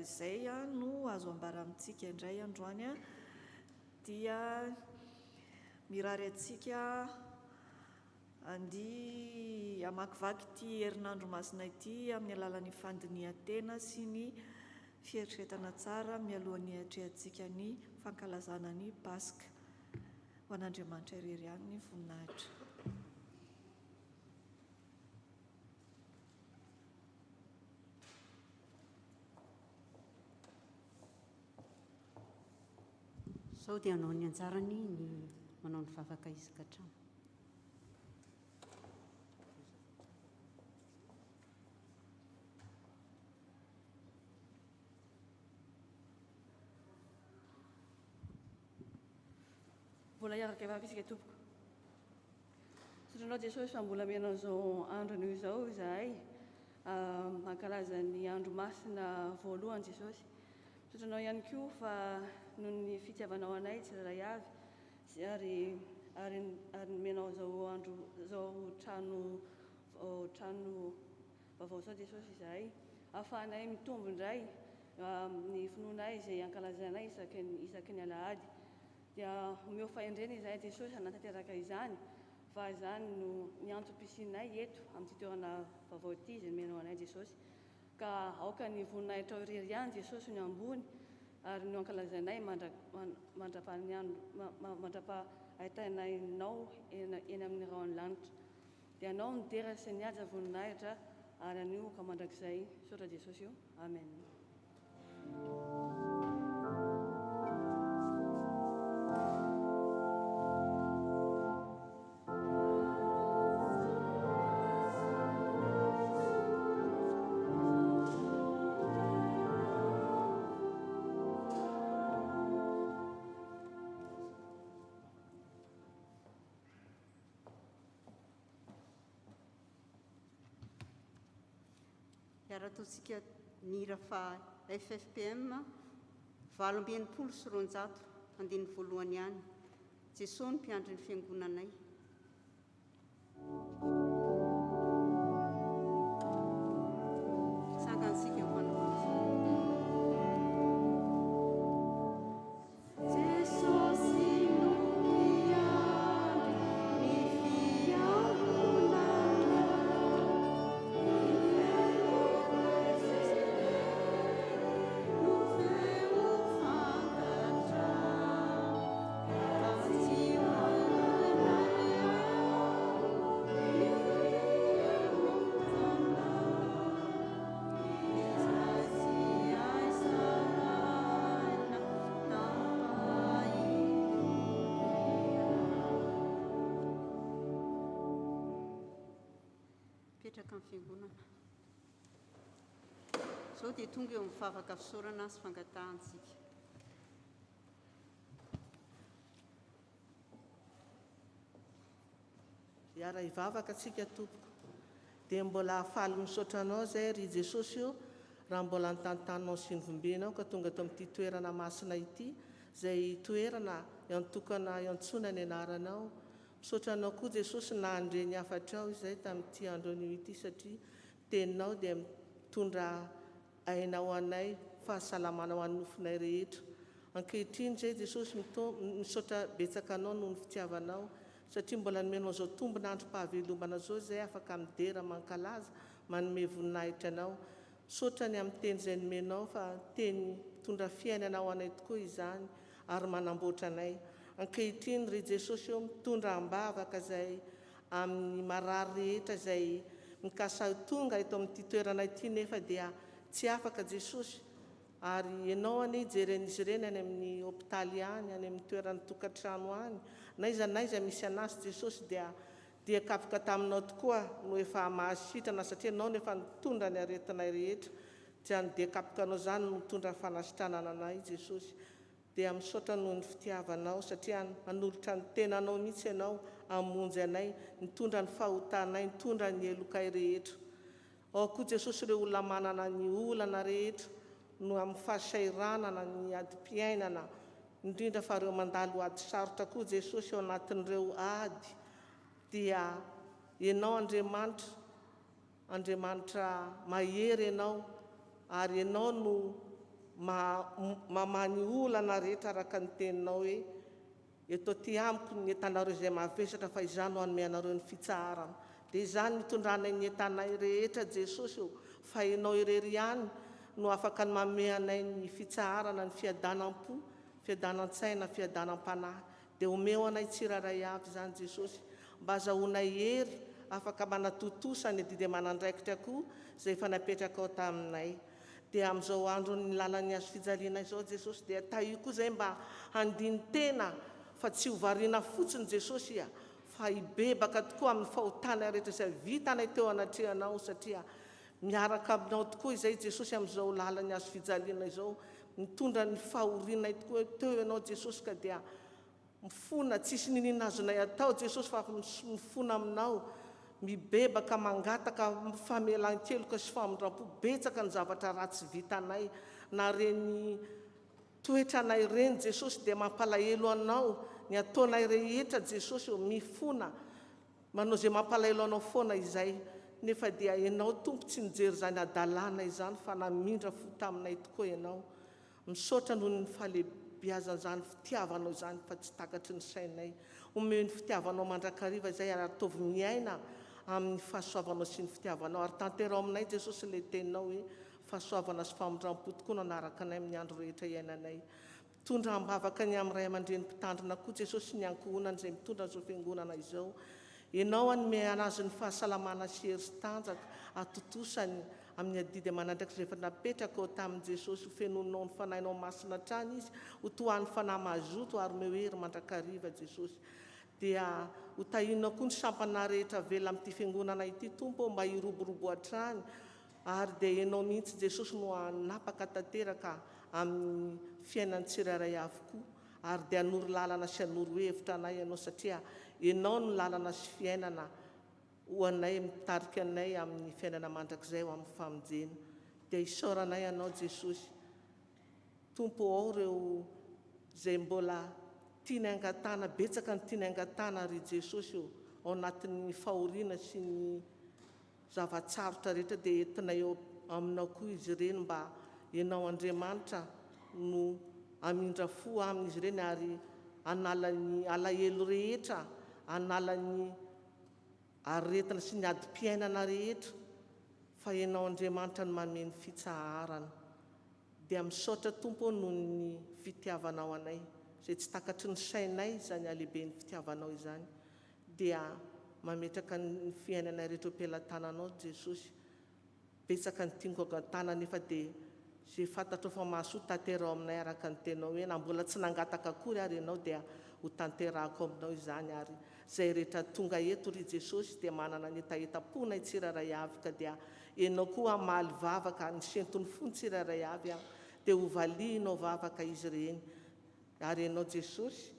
Izay no azo ambara amintsika indray androany dia mirary antsika Andia hamakivaky ity herinandro masina ity amin'ny alalan'ny fandinihan-tena sy ny fieritreretana tsara mialohan'ny hiatrehantsika ny fankalazana ny Paska. Ho an'Andriamanitra irery ihany ny voninahitra. Izao dia hanao ny anjarany ny manao ny vavaka isaka trano. Mbola hiaraka hivavaka isika tompoko. Misaotra anao Jesosy fa mbola miaina an'izao andro anio izao izahay mankalaza ny andro masina voalohany Jesosy. Misaotra anao ihany koa fa noho ny fitiavanao anay tsirairay avy sy ary ary ary nomenao izao andro izao trano trano vaovao izao Jesosy izahay ahafahanay mitombo indray amin'ny finoanay izay ankalazainay isaky ny isaky ny alahady dia omeo fahendrena izahay Jesosy hanatanteraka izany fa izany no ny antom-pisianay eto amin'ity toerana vaovao ity izay nomenao anay Jesosy Ka aoka ny voninahitrao irery ihany Jesosy no ambony ary no ankalazainay mandrapaha-ahitainay-nao eny amin'ny rahon'ny lanitra. Dia Anao ny dera sy ny haja voninahitra ary anio ka mandrakizay. Misaotra Jesosy o. Amen. Hiara-ataontsika ny hira faha FFPM 268, andininy voalohany ihany. Jesoa no mpiandry ny fiangonanay. Tsangantsika ho fanaovana izany. Jesosy no mpiandry ny fiangonanay. No feo fantatra. Mipetraka ny fiangonana. Izao dia tonga eo amin'ny vavaka fisaorana sy fangatahantsika. Hiara-hivavaka tsika tompoko. Dia mbola faly misaotra anao zay ry Jesosy o raha mbola nitantaninao sy nivombenao ka tonga eto amin'ity toerana masina ity izay toerana iantokana iantsoana ny anaranao. Misaotra anao koa Jesosy nandre ny hafatrao izay tamin'ity andro anio ity satria teninao dia mitondra Aina ho anay, fahasalamana ho an'ny nofonay rehetra. Ankehitriny izay Jesosy misaotra betsaka Anao noho ny fitiavanao satria mbola nomenao izao tombon'androm-pahavelomana izao izay afaka midera, mankalaza, manome voninahitra Anao. Misaotra ny amin'ny teny izay nomenao fa teny mitondra fiainana ho anay tokoa izany ary manamboatra anay. Ankehitriny ry Jesosy ô mitondra am-bavaka izay amin'ny marary rehetra izay mikasa ho tonga eto amin'ity toerana ity nefa dia tsy afaka Jesosy ary Ianao anie hijery an'izy ireny any amin'ny hopitaly any, any amin'ny toeran'ny tokantrano any, n'aiza n'aiza misy an'azy Jesosy dia dia kapoka taminao tokoa no efa mahasitrana satria Ianao no efa nitondra ny aretinay rehetra, izany dia kapokanao izany no mitondra fanasitranana anay Jesosy. Dia misaotra noho ny fitiavanao satria nanolotra ny tenanao mihitsy ianao hamonjy anay, nitondra ny fahotanay, nitondra ny helokay rehetra. Ao koa Jesosy ireo olona manana ny olana rehetra no amin'ny fahasahiranana, ny adim-piainana, indrindra fa ireo mandalo ady sarotra koa Jesosy ao anatin'ireo ady dia Ianao Andriamanitra Andriamanitra mahery Ianao ary Ianao no mamaha ny olana rehetra araka ny teninao hoe, Eto aty amiko ny entanareo izay mavesatra fa Izaho no hanome anareo ny fitsaharana. Dia izany no itondranay ny entanay rehetra Jesosy ô, fa Ianao irery ihany no afaka ny manome anay ny fitsaharana, ny fiadanam-po, fiadanan-tsaina, fiadanam-panahy. Dia omeo anay tsirairay avy izany Jesosy mba azahoanay hery afaka manatontosa ny adidy aman'andraikitra koa izay efa napetrakao taminay. Dia amin'izao andron'ny lalan'ny hazo fijaliana izao Jesosy dia tahio koa izay mba handini-tena fa tsy ho variana fotsiny Jesosy a fa hibebaka tokoa amin'ny fahotanay rehetra izay vitanay teo anatrehanao satria miaraka aminao tokoa izay Jesosy amin'izao lalan'ny hazo fijaliana izao Nitondra ny fahorianay tokoa teo Ianao Jesosy ka dia mifona, tsisy niniana azonay atao Jesosy fa mifona aminao, mibebaka, mangataka famelan-keloka sy famindram-po, betsaka ny zavatra ratsy vitanay na reny toetranay ireny Jesosy dia mampalahelo Anao ny ataonay rehetra Jesosy ô, mifona Manao izay mampalahelo anao foana izay, nefa dia Ianao Tompo tsy nijery izany hadalana izany fa namindra fo taminay tokoa Ianao. Misaotra noho ny fahalehibiazan'izany fitiavanao izany fa tsy takatry ny sainay. Omeo ny fitiavanao mandrakariva izay ary ataovy miaina amin'ny fahasoavanao sy ny fitiavanao ary tanteraho aminay Jesosy ilay teninao hoe fahasoavana sy famindram-po tokoa no hanaraka anay amin'ny andro rehetra iainanay. Mitondra am-bavaka ny amin'ny ray aman-dreny mpitandrina koa Jesosy sy ny ankohonany izay mitondra an'izao fiangonana izao. Ianao hanome anazy ny fahasalamana sy hery sy tanjaka hatontosany amin'ny adidy aman'andraikitra izay efa napetrakao taminy Jesosy. Ho fenoinao ny Fanahinao Masina hatrany izy, ho tohan'ny Fanahy mazoto ary omeo hery mandrakariva Jesosy. Dia ho tahinao koa ny sampana rehetra velona amin'ity fiangonana ity Tompo ô mba hiroborobo hatrany Ary dia Ianao mihitsy Jesosy no hanapaka tanteraka amin'ny fiainan'ny tsirairay avokoa, ary dia hanoro lalana sy hanoro hevitra anay Ianao satria Ianao no lalana sy fiainana ho anay, mitarika anay amin'ny fiainana mandrakizay ho amin'ny famonjena. Dia isaoranay Anao Jesosy. Tompo ô ao ireo izay mbola tiany hangatahana, betsaka ny tiany hangatahana ry Jesosy ô, ao anatin'ny fahoriana sy ny zava-tsarotra rehetra dia entina eo aminao koa izy ireny mba Ianao Andriamanitra no hamindra fo amin'izy ireny ary hanala ny alahelo rehetra, hanala ny aretina sy ny adim-piainana rehetra fa Ianao Andriamanitra no manome ny fitsaharana. Dia misaotra Tompo ô noho ny fitiavanao anay izay tsy takatry ny sainay izany halehiben'ny fitiavanao izany. Dia mametraka ny fiainanay rehetra eo am-pelatananao Jesosy. Betsaka ny tiako angatahana nefa dia ze fantatrao fa mahasoa tanteraho aminay araka ny teninao hoe na mbola tsy nangataka akory ary ianao dia ho tanterahako aminao izany ary zay rehetra tonga eto ry Jesosy dia manana ny hetahetam-ponay tsirairay avy ka dia. Ianao koa hamaly vavaka ny senton'ny fony tsirairay avy aho dia ho valianao vavaka izy ireny ary Ianao Jesosy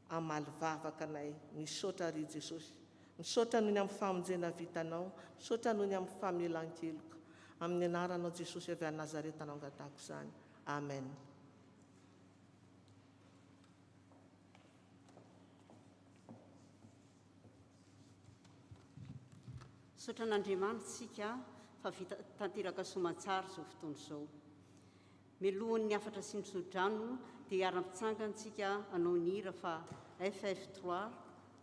hamaly vavaka anay. Misaotra ry Jesosy. Misaotra noho ny amin'ny famonjena vitanao. Misaotra noho ny amin'ny famelan-keloka. Amin'ny anaranao Jesosy avy any Nazareta no angatahako izany. Amen. Misaotra an'Andriamanitra isika fa vita tanteraka soamantsara izao fotoana izao. Mialohan'ny hafatra sy ny tsodrano dia hiara-mitsangana isika hanao ny hira fa FF trois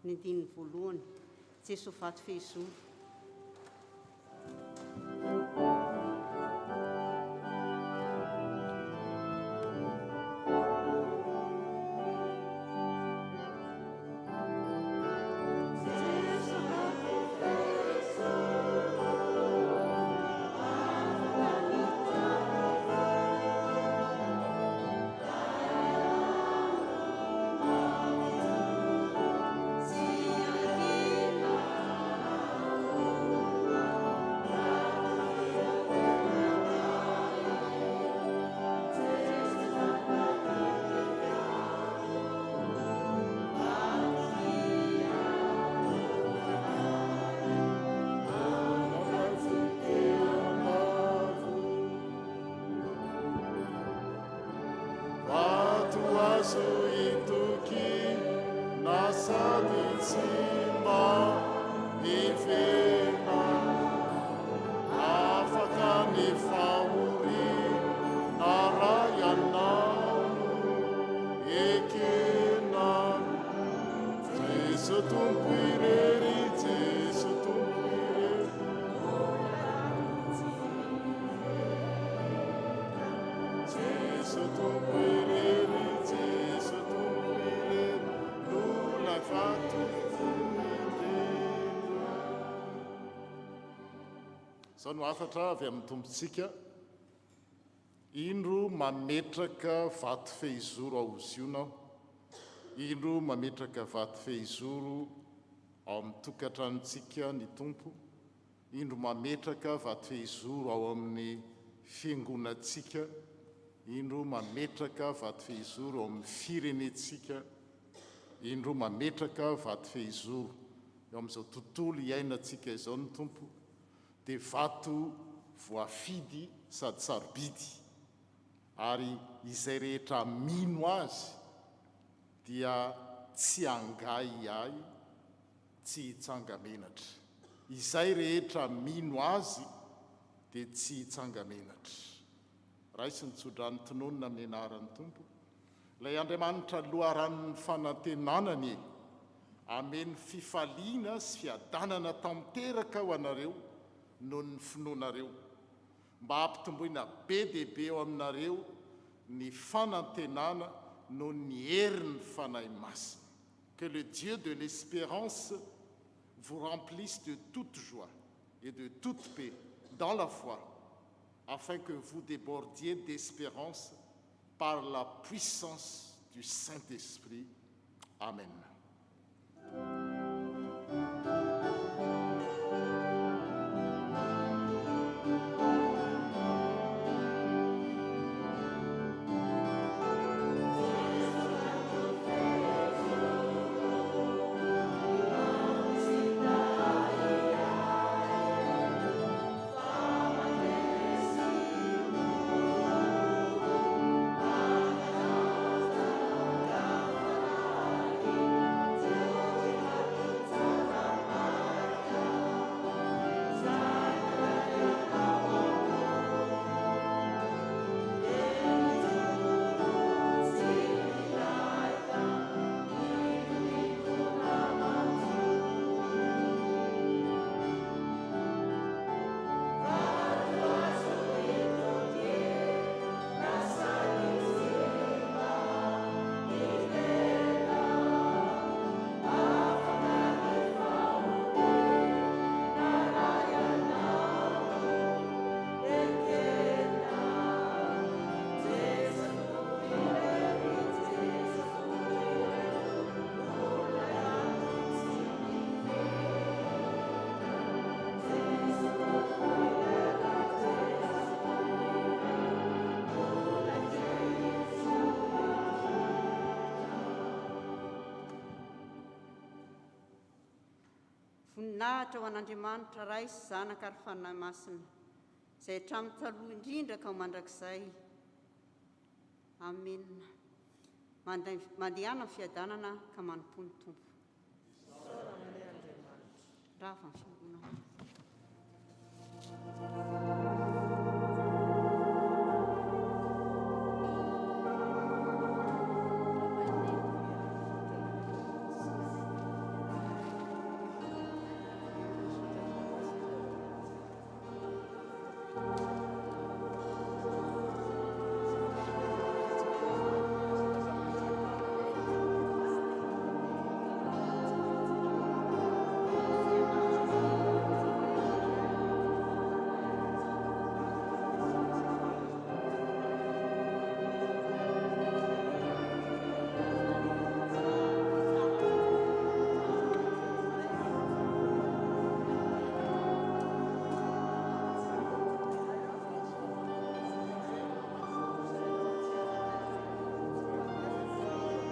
ny andininy voalohany. Jeso vato fehizoro. Vato azo itokiana sady tsy mba miverina. Afaka ny fahoriana raha ianao no ekena. Jeso Tompo irery, Jeso Tompo irery. Jeso Tompo irery, Jeso Tompo irery no lay vato indrindra. Izao no hafatra avy amin'ny Tompontsika, Indro mametraka vato fehizoro ao Ziona aho, indro mametraka vato fehizoro ao amin'ny tokantranontsika ny Tompo, indro mametraka vato fehizoro ao amin'ny fiangonantsika, indro mametraka vato fehizoro ao amin'ny firenentsika, indro mametraka vato fehizoro eo amin'izao tontolo iainantsika izao ny Tompo, dia vato voafidy sady sarobidy, ary izay rehetra mino azy dia tsy hangahiahy, tsy hitsanga-menatra. Izay rehetra mino azy dia tsy hitsanga-menatra. Raiso ny tsodrano tononina amin'ny anaran'ny Tompo. Ilay Andriamanitra loharanon'ny fanantenana anie hameno fifaliana sy fiadanana tanteraka ho anareo noho ny finoanareo, mba hampitomboina be dia be eo aminareo ny fanantenana noho ny herin'ny Fanahy Masina. Que le Dieu de l'espérance vous remplisse de toute joie et de toute paix dans la foi, afin que vous débordiez d'espérance par la puissance du Saint-Esprit. Amen. Voninahitra ho an'Andriamanitra Ray sy Zanaka ary Fanahy Masina, izay hatramin'ny taloha indrindra ka ho mandrakizay. Amena. Mandehana amin'ny fiadanana ka manompoa ny Tompo. Rava ny fiangonana.